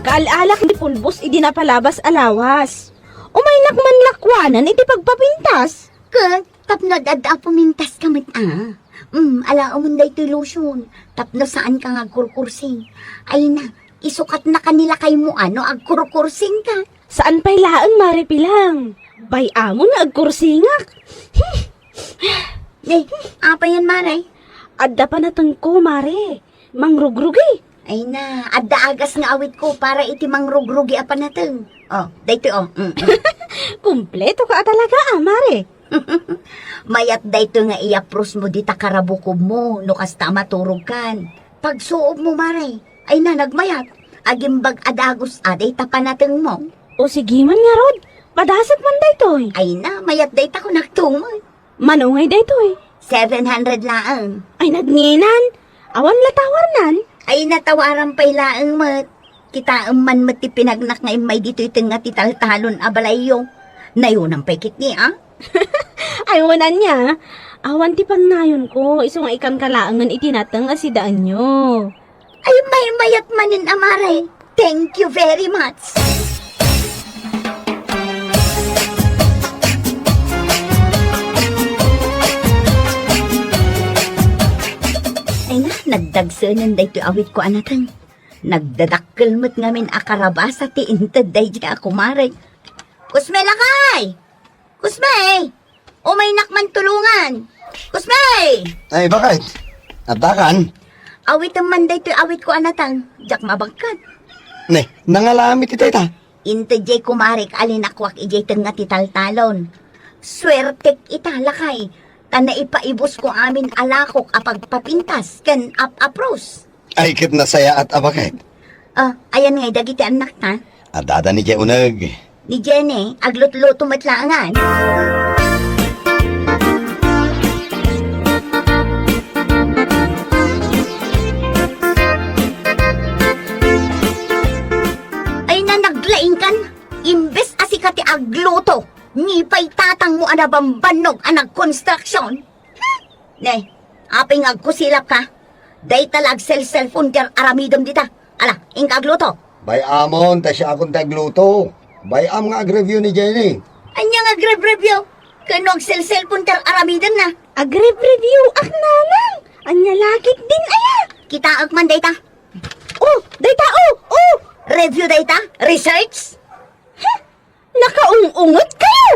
Kaal-alak ti pulbos idi napalabas a lawas. Umaynak man lakuanan iti pagpapintas. Ket tapno ad-adda a pumintaska met a. Mm, alaemon daytoy lotion. Tapno saanka nga agkurkursing. Ay na, isukatnaka ni lakaymo a no agkurkursingka. Saan pay laeng, Mare Pilang. Bay-amon nga agkursingak. Ne, apayen, Mare? Adda panatengko, Mare. Mangrugrugi. Ay na, adda agas nga awitko para iti mangrugrugi a panateng. Oh, daytoy, oh. Mm, mm. Kumpleto ka talaga, a, Mare. Mayat daytoy nga iyaprosmo dita karabukobmo no kasta a maturogkan. Pagsuobmo, Mare. Ay na, nagmayat. Agimbag a dagus a dayta panatengmo. O sige man ngarud, padasek man daytoy. Ay na, mayat dayta kunakto met. Mano ngay daytoy? Seven hundred laeng. Ay, nagnginan. Awan la tawarnan. Ay, natawaran pay laeng met. Kitaem man met ti pinagnak nga immay ditoy tengnga ti taltalon a balayyo. Nayonan pay ketdi, a? Ay, wen ania. Awan ti pannayonko, isu nga ikanka laengen iti nateng a sidaenyo. Ay, maymayat manen a, Mare. Thank you very much. Ay na, nagdagsenen daytoy awitko a nateng. Nagdadakkel met ngamin a karabasa ti inted daydiay a kumarek. Kusme, lakay! Kusme! Umaynak man tulongan! Kusme! Ay, baket? Addakan? Awitem man daytoy awitko a nateng, diak mabagkat. Ne, nangalam iti dayta? Inted diay kumarek a linakuak idiay tengnga ti taltalon. Suertek ita, lakay, ta naipaibusko amin a lakok a pagpapintas ken ap-apros. Ay, ket nasayaat a baket. Ah, ayan ngay dagiti annakta? Addada ni Jay uneg. Ni Jenny, aglutluto met laengan. Ay, na naglaingkan, imbes a sika ti agluto, ni pay tatangmo a nabambannog a nagkonstruksyon. Ne, apay nga agkusilapka? Dayta la agselselpon ti ar-aramidem dita. Ala, inka agluto. Bay-amon, ta siakon ti agluto. Bay-am nga agreview ni Jenny. Ania nga agreview? Ken no agselselpon ti ar-aramidenna? Agreview ak, nanang. Ania la ketdin aya? Kitaek man dayta. Oh, dayta, oh, oh! Review dayta? Research? Huh? Nakaung-unget kayo!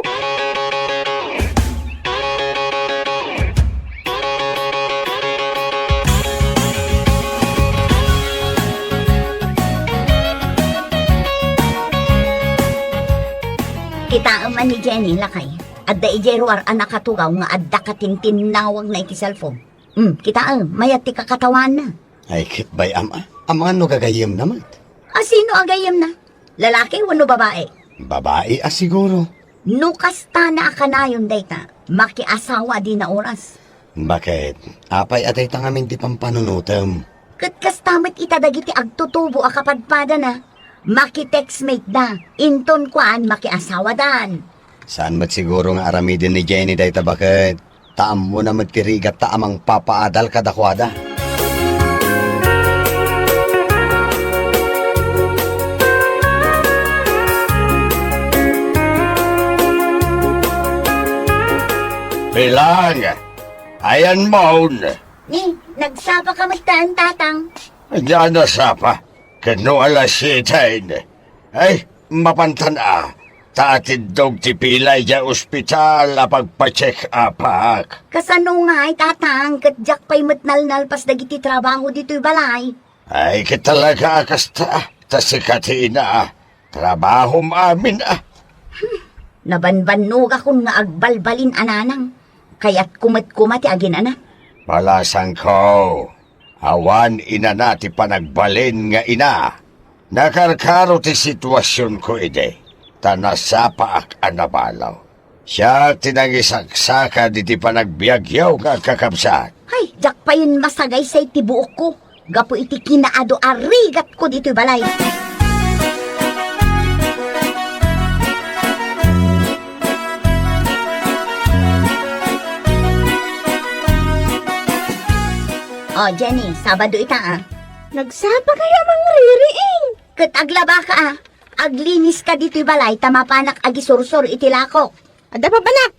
Kitaem man ni Jenny, lakay. Adda idiay ruar a nakatugaw nga adda katintinnawagna iti cellphone. Hmm, kitaem, mayat ti kakatawaanna. Ay, ket bay-am a. Amangan no gagayyemna met. A sino a gayyemna? Lalaki wenno babae? Babae a siguro. No kastana a kanayon dayta, makiasawa a dina oras. Baket, apay a dayta ngamin ti pampanunotem? Ket kasta met ita dagiti agtutubo a kapadpadana. Makitextmate da, inton kuan makiasawadan. Saan met siguro nga aramiden ni Jenny dayta baket? Ta ammona met ti rigatta a mangpapaadal kadakuada. Pilang, ayanmon? Ni, nagsapa ka met, tatang. Ania a nasapa? Ket no alas siete, ay, mapantan a, ta atiddog ti pilay idiay ospital a pagpa-check-upak. Kasano ngay, tatang, ket diak pay met nalnalpas dagiti trabaho ditoy balay? Ay, ket talaga a kasta, ta sika ti ina, trabahom amin a. Hmm, nabanbannogakon nga agbalbalin a nanang. Kayatko met koma ti aginana. Balasangko, awan inana ti panagbalin nga ina. Nakarkaro ti situasionko idi, ta nasapaak a nabalaw. Siak ti nangisaksakad iti panagbiagyo nga agkakabsat. Hay, diak payen masagaysay ti buokko. gapu iti kinaadu a rigatko ditoy balay. O, Jenny, Sabado ita, a. Nagsapa kayo a mangririing. Ket aglabaka, a. Agliniska ditoy balay ta mapanak agisursor iti lakok. Adda papanak.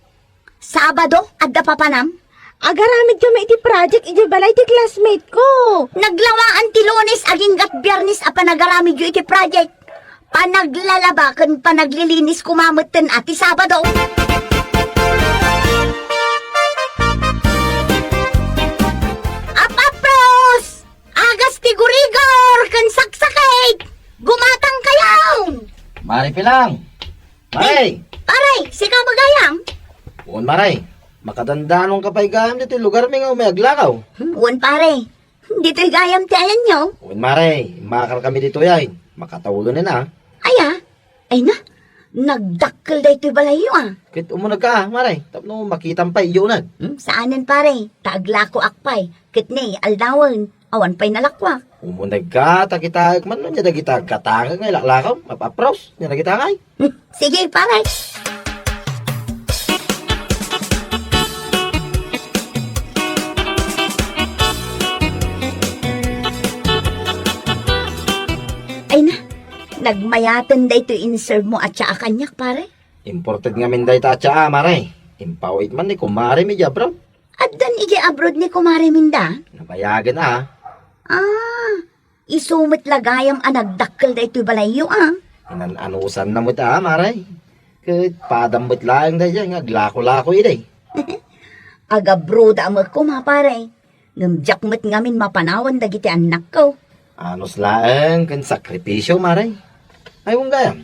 Sabado, adda papanam? Agaramid kami iti project iti balay ti classmate ko. Naglawaan ti Lunes aginggat Biyernes a panagaramidyo iti project. Panaglalaba ken panaglilinis koma metten a ti Sabado. Apapros! Agas ti gurigor ken saksakit! Gumatang kayo! Mari Pilang! Mari! Pare, sika ba gayam? Wen, Mari. Makadandanon ka pay gayam ditoy lugar mi nga umay aglakaw. Wen, pare. Ditoy gayam ti ayanyo? Wen, Mari. Makar kami ditoy ay. Makatawlo na na. Aya? Ay na, nagdakkel daytoy balayyo, a. Ket umuneg ka, a, Mari. Tapno makitam pay idiay uneg. Hmm, saanen, pare. Ta aglakoak pay. Ket ni, aldawen. Awan pay nalakwak. Umuneg ka, ta kitaek man no nia dagita agkatangek nga ilaklakaw, mapapros, nia dagita ngay. Sige, pare. Ay na, nagmayaten daytoy inserve mo a tsaa kaniak, pare? Imported ngamin dayta a tsaa, mare. Impaw-it man ni kumare mi idiay abroad. Addan idiay abroad ni kumare mi da? Nabayagen a. Ah, isu met la gayam a nagdakkel daytoy balayyo a. Inan-anusanna met a, mare. Ket padam met laeng daydiay nga aglako-lako idi. Agabroad a met koma, pare. Ngem diak met ngamin mapanawan dagiti annakko. Anus laeng ken sakripisio, mare. Ay, wen gayam.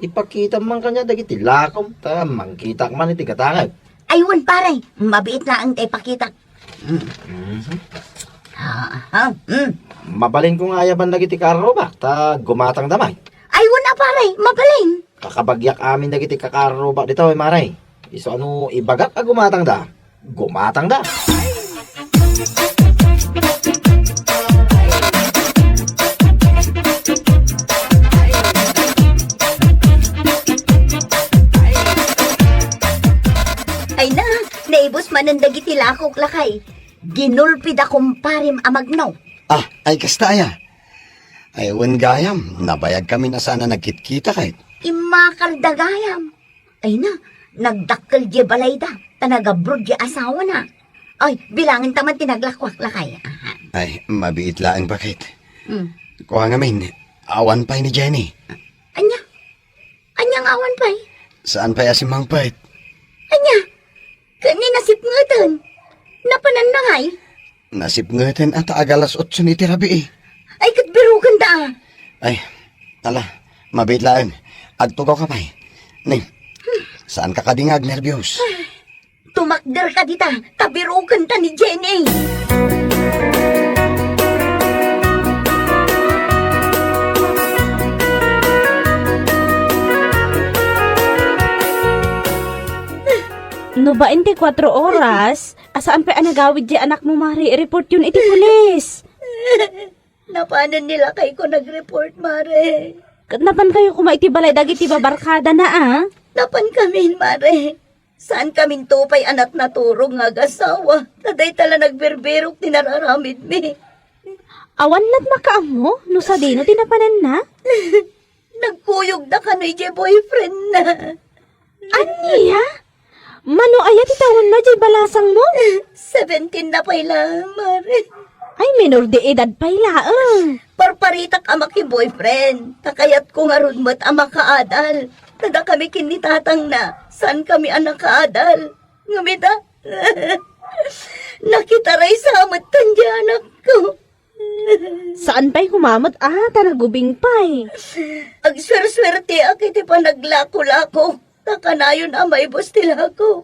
Ipakitam man kaniak dagiti lakom, ta mangkitak man iti gatangek. Ay, wen, pare, mabiit laeng ta ipakitak. Mm. Mhm. Ah, ah, mm. Mabalinko nga ayaban dagiti karrubak, ta gumatangda man. Ay, wen a, pare, mabalin. Kakabagiak amin dagiti kakarrubak ditoy, mare. Isu a no ibagak a gumatangda. Gumatangda. Ay na, naibus manen dagiti lakok, lakay. Ginulpida kumparem a magno. Ah, ay kasta aya. Ay, wen gayam, nabayag kami a saan a nagkitkita ket. Immakarda gayam. Ay na, nagdakkel diay balayda, ta nagabroad diay asawana. Ay, bilangen ta man ti naglakwak, lakay. Aha. Ay, mabiit laeng, baket. Hmm. Kua ngamin, awan pay ni Jenny. Ania? Ania nga awan pay? Saan pay a simmangpet? Ania? Ket ni nasipngeten. Napananna ngay? Nasipngeten a ta agalas otso iti rabii. Ay, ket birukenda a. Ay, ala, mabiit laeng. Agtugaw ka pay. Ni, saan ka kadi nga agnerbios? Tumakder ka dita, ta birukenta ni Jenny. No bain ti kuatro oras, a saan pay a nagawid diay anakmo, mare, i-report yon iti pulis. Napanen ni lakayko nag-report, mare. Ket napan kayo koma iti balay dagiti babarkadana, a? Napan kamin, mare. Saan kaminto pay a natnaturog nga agasawa, ta dayta la nagbirbirok ti nararamidmi. Awan la't makaammo no sadino ti napananna? Nagkuyogda kano idiay boyfriendna. Ania? Mano aya ti tawenna diay balasangmo? Seventeen na pay laeng, mare. Ay, menor de edad pay laeng. Parparitak a maki-boyfriend. Ta kayatko ngarud met a makaadal. Ta dakami ken ni tatangna, saan kami a nakaadal. Ngem ita, nakitaray sa met ti anakko. Saan pay koma met a, ta nagubing pay. Agsuersuerteak iti panaglako-lako, ta kanayon a maibus ti lako.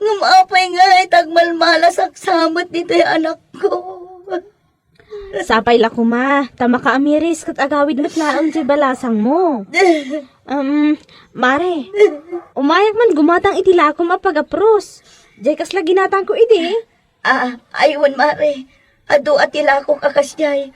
Ngem apay nga iti agmalmalasak sa met ditoy anakko? Sapay la koma, ta makaamiris ket agawid met laeng ti balasangmo. Um, mare, umayak man gumatang iti lakom a pagapros. Diay kasla ginatangko idi. Ah, ay wen, mare. Adu a ti lakok a kasdiay.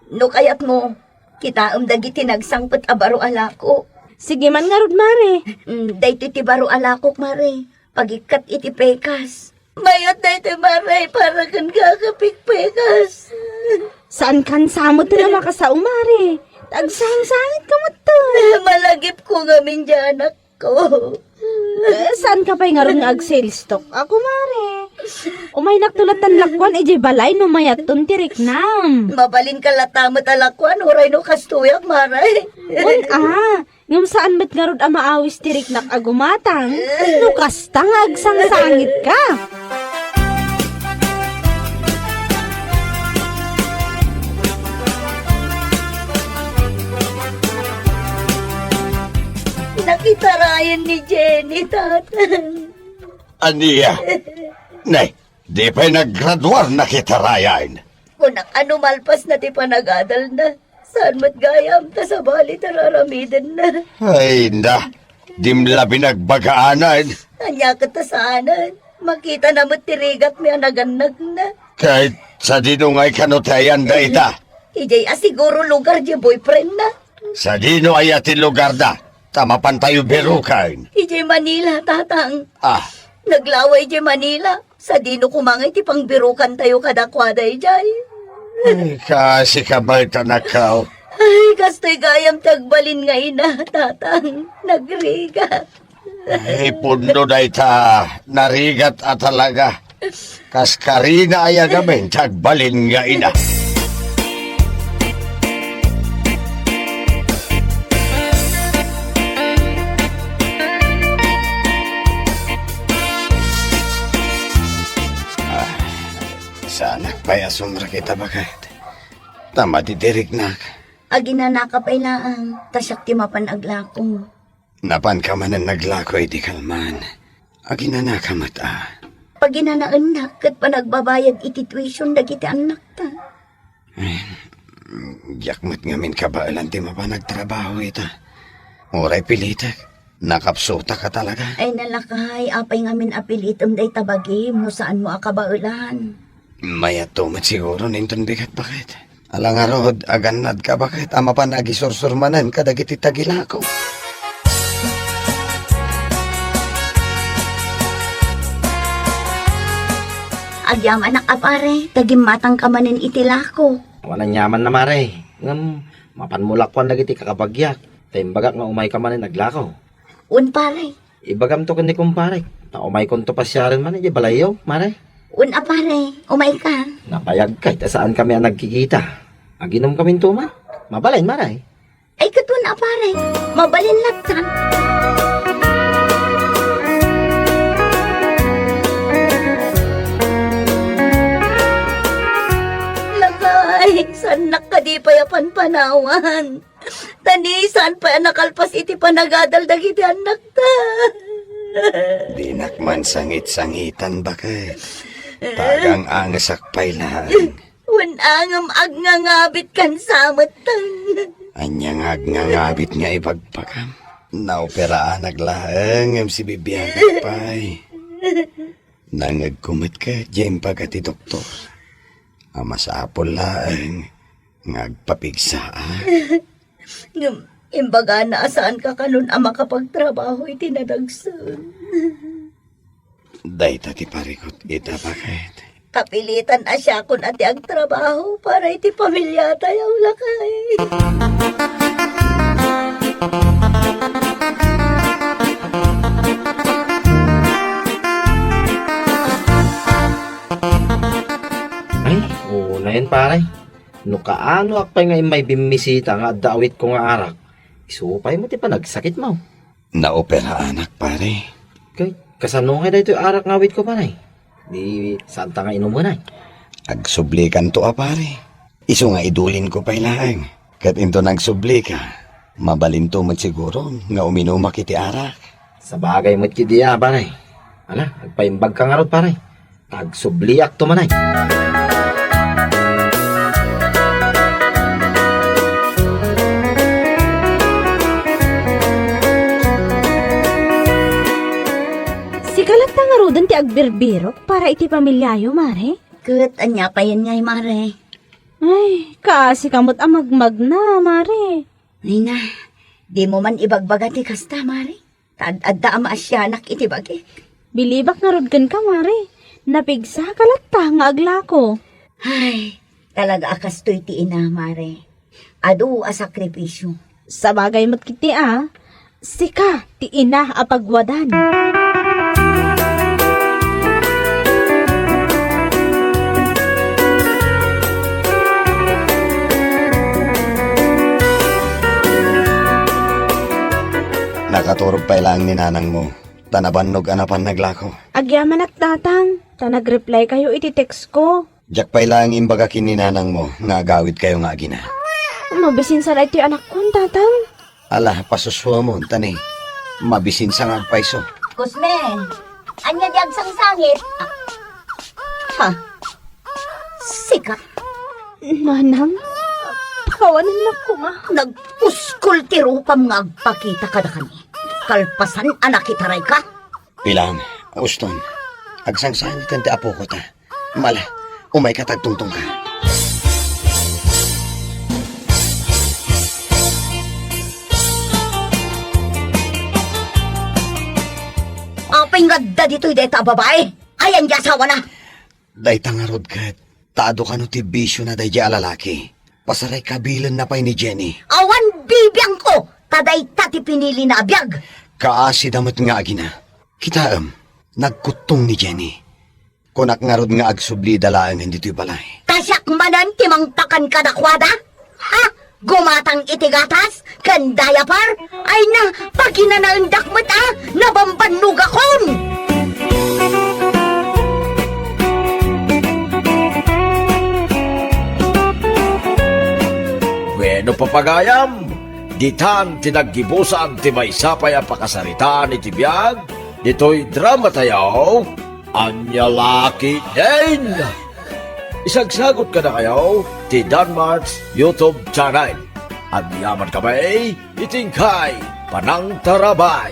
No kayatmo, kitaem dagiti nagsangpet a baro a lako. Sige man ngarud, Mare. Mm, daytoy ti baro a lakok, Mare. Pagikkat iti pekas. Mayat daytoy, Mare, para ken kakapikpekas. Saan kan samot ti namakasao, Mare. Tagsangit ka met to. Malagip ko ngamin diay anak ko. Eh, saan ka pay ngarud nga ag-sales talk? Ako, Mare. Umaynak to latta lakuan idiay balay no mayatton ti riknam. Mabalin ka latta met a lakuan, uray no kastoyak, Mare. Un, ah, ngem saan met ngarud a maawis ti riknak a gumatang? No kasta nga agsangsangit ka. Nakitarayan ni Jenny, Tatang. Ania? Nay, di pay naggraduar nakitarayan. Kunak, ano malpas na ti panagadalna? Saan met gayam ta sabali ti raramidenna? Ay, na, dim labi nagbagaanan. Ania ket ta saanen? Makita na met ti rigat mi a nagannagna. Ket sadino ngay kano ti ayan dayta? Idiay a siguro lugar di boyfriend na. Sadino aya ti lugar da? Ta mapan tayo birukan. Idiay Manila, Tatang. Ah. Naglaway idiay Manila. Sadino koma ngay ti pangbirukan tayo kadakuada idiay? Ay, kasi ka ba, anak ko? Ay, kastoy gayam ti agbalin nga ina, Tatang. Nagrigat. Ay, pudno dayta, narigat a talaga. Kas karina aya gamin ti agbalin nga ina. Ah, saanak pay a sumrek ita, baket. Ta madi ti riknak. Aginanaka pay laeng, ta siak ti mapan aglako. Napanka manen naglako iti kalman. Aginanaka met a. Paginanaennak ket panagbabayad iti tuition dagiti annakta. Eh, diak met ngamin kabaelan ti mapan agtrabaho ita. Uray pilitek, nakapsutak a talaga. Ay, nalakay, apay ngamin a pilitem dayta bagim no saanmo a kabaelan? Mayatto met siguro ninton bigat, baket. Ala ngarud, agannad ka, baket, a mapan agisursur manen kadagiti tagilako. Agyamanak a pare, ta gimmatangka manen iti lako. Awan aniamanna, mare. Ngem, mapanmo lakuan dagiti kakabagyak, ta imbagak nga umayka manen aglako. Un, pare. Ibagamto ken ni kumparek, ta umaykonto pasiaren man idiay balayyo, mare. Un a, pare, umayka. Nabayagkay ta saankami a nagkikita. Aginumkaminto man. Mabalin, mare. Ay, ket un a, pare. Mabalin latta. Lakay, saannak kadi pay a panpanawan. Ta ni saan pay a nakalpas iti panagadal dagiti annakta. Dinak man sangit-sangitan, baket. Tagang-angesak pay laeng. Wen angem agngangabit kan sametten. Ania nga agngangabit nga ibagbagam? Naoperaanak laeng ngem sibibiagak pay. Nangngegko met ket diay imbaga ti doktor a masapul laeng nga agpapigsaak. Ngem imbagana a saanka kanon a makapagtrabaho iti nadagsen. Dayta ti parikut ita, baket. Kapilitan a siakon a ti agtrabaho para iti pamiliatayo, lakay. Ay, unayen, pare. No kaanoak pay nga immay bimmisita nga adda awitko nga arak, isu pay met ti panagsakitmo. Naoperaanak, pare. Kay, kasano nga daytoy arak nga awitko, pare? Di, saanta nga inumen, ay? Agsublikanto a, pare. Isu nga idulinko pay laeng. Ket inton agsublika, mabalinto met siguro nga uminumak iti arak. Sabagay met ketdi a, pare. Ala, agpaimbagka ngarud, pare. Agsubliakto manen. Sika latta ngaruden ti agbirbirok para iti pamiliayo, mare? Ket ania payen ngay, Mare? Ay, kaasi ka met a magmagna, Mare. Ay na, dimo man ibagbaga ti kasta, Mare. Ta ad-adda a maasianak iti bagik. Bilibak ngarud kenka, Mare. Napigsaka latta nga aglako. Ay, talaga a kastoy ti ina, Mare. Adu a sakripisio. Sabagay met kiti a, sika ti ina a pagwadan. Nakaturog pay laeng ni nanangmo, ta nabannog a napan naglako. Agyamanak, Tatang, ta nag-reply kayo iti text ko. Diak pay laeng imbaga ken ni nanangmo nga agawidkayo nga agina. Mabisinsa daytoy anakkon, Tatang. Ala, pasusuamon, ta ni, mabisinsa nga agpayso. Cosme, ania di agsangsangit? Ah, ha? Sika? Nanang, pakawanennak koma. Nagpuskol ti rupam nga agpakita kadakami. Kalpasan a nakitarayka. Pilan, Uston, agsangsangiten ti apoko ta. Mala, umayka ta agtungtongka. Apay nga adda ditoy dayta a babae? Ayan di asawana? Dayta ngarud ket, ta adu kano ti bisiona daydiay a lalaki. Pasaraykabilenna pay ni Jenny. Awan bibiangko, ta dayta ti pinilina a biag. Kaasida met nga agina. Kitaem, nagkuttong ni Jenny. Kunak ngarud nga agsublida laengen ditoy balay. Ta siak manen ti mangpakan kadakuada? Ha? Gumatang iti gatas ken diaper? Ay na, paginanaendak met a, nabambannogakon! Bueno, papagayam, ditan ti naggibusan ti maysa pay a pakasaritaan iti biag ditoy drama tayo. Ania la ketdin? Isagsagut kadakayo ti Danmart's YouTube channel. Agyaman kami iti inkay panangtarabay.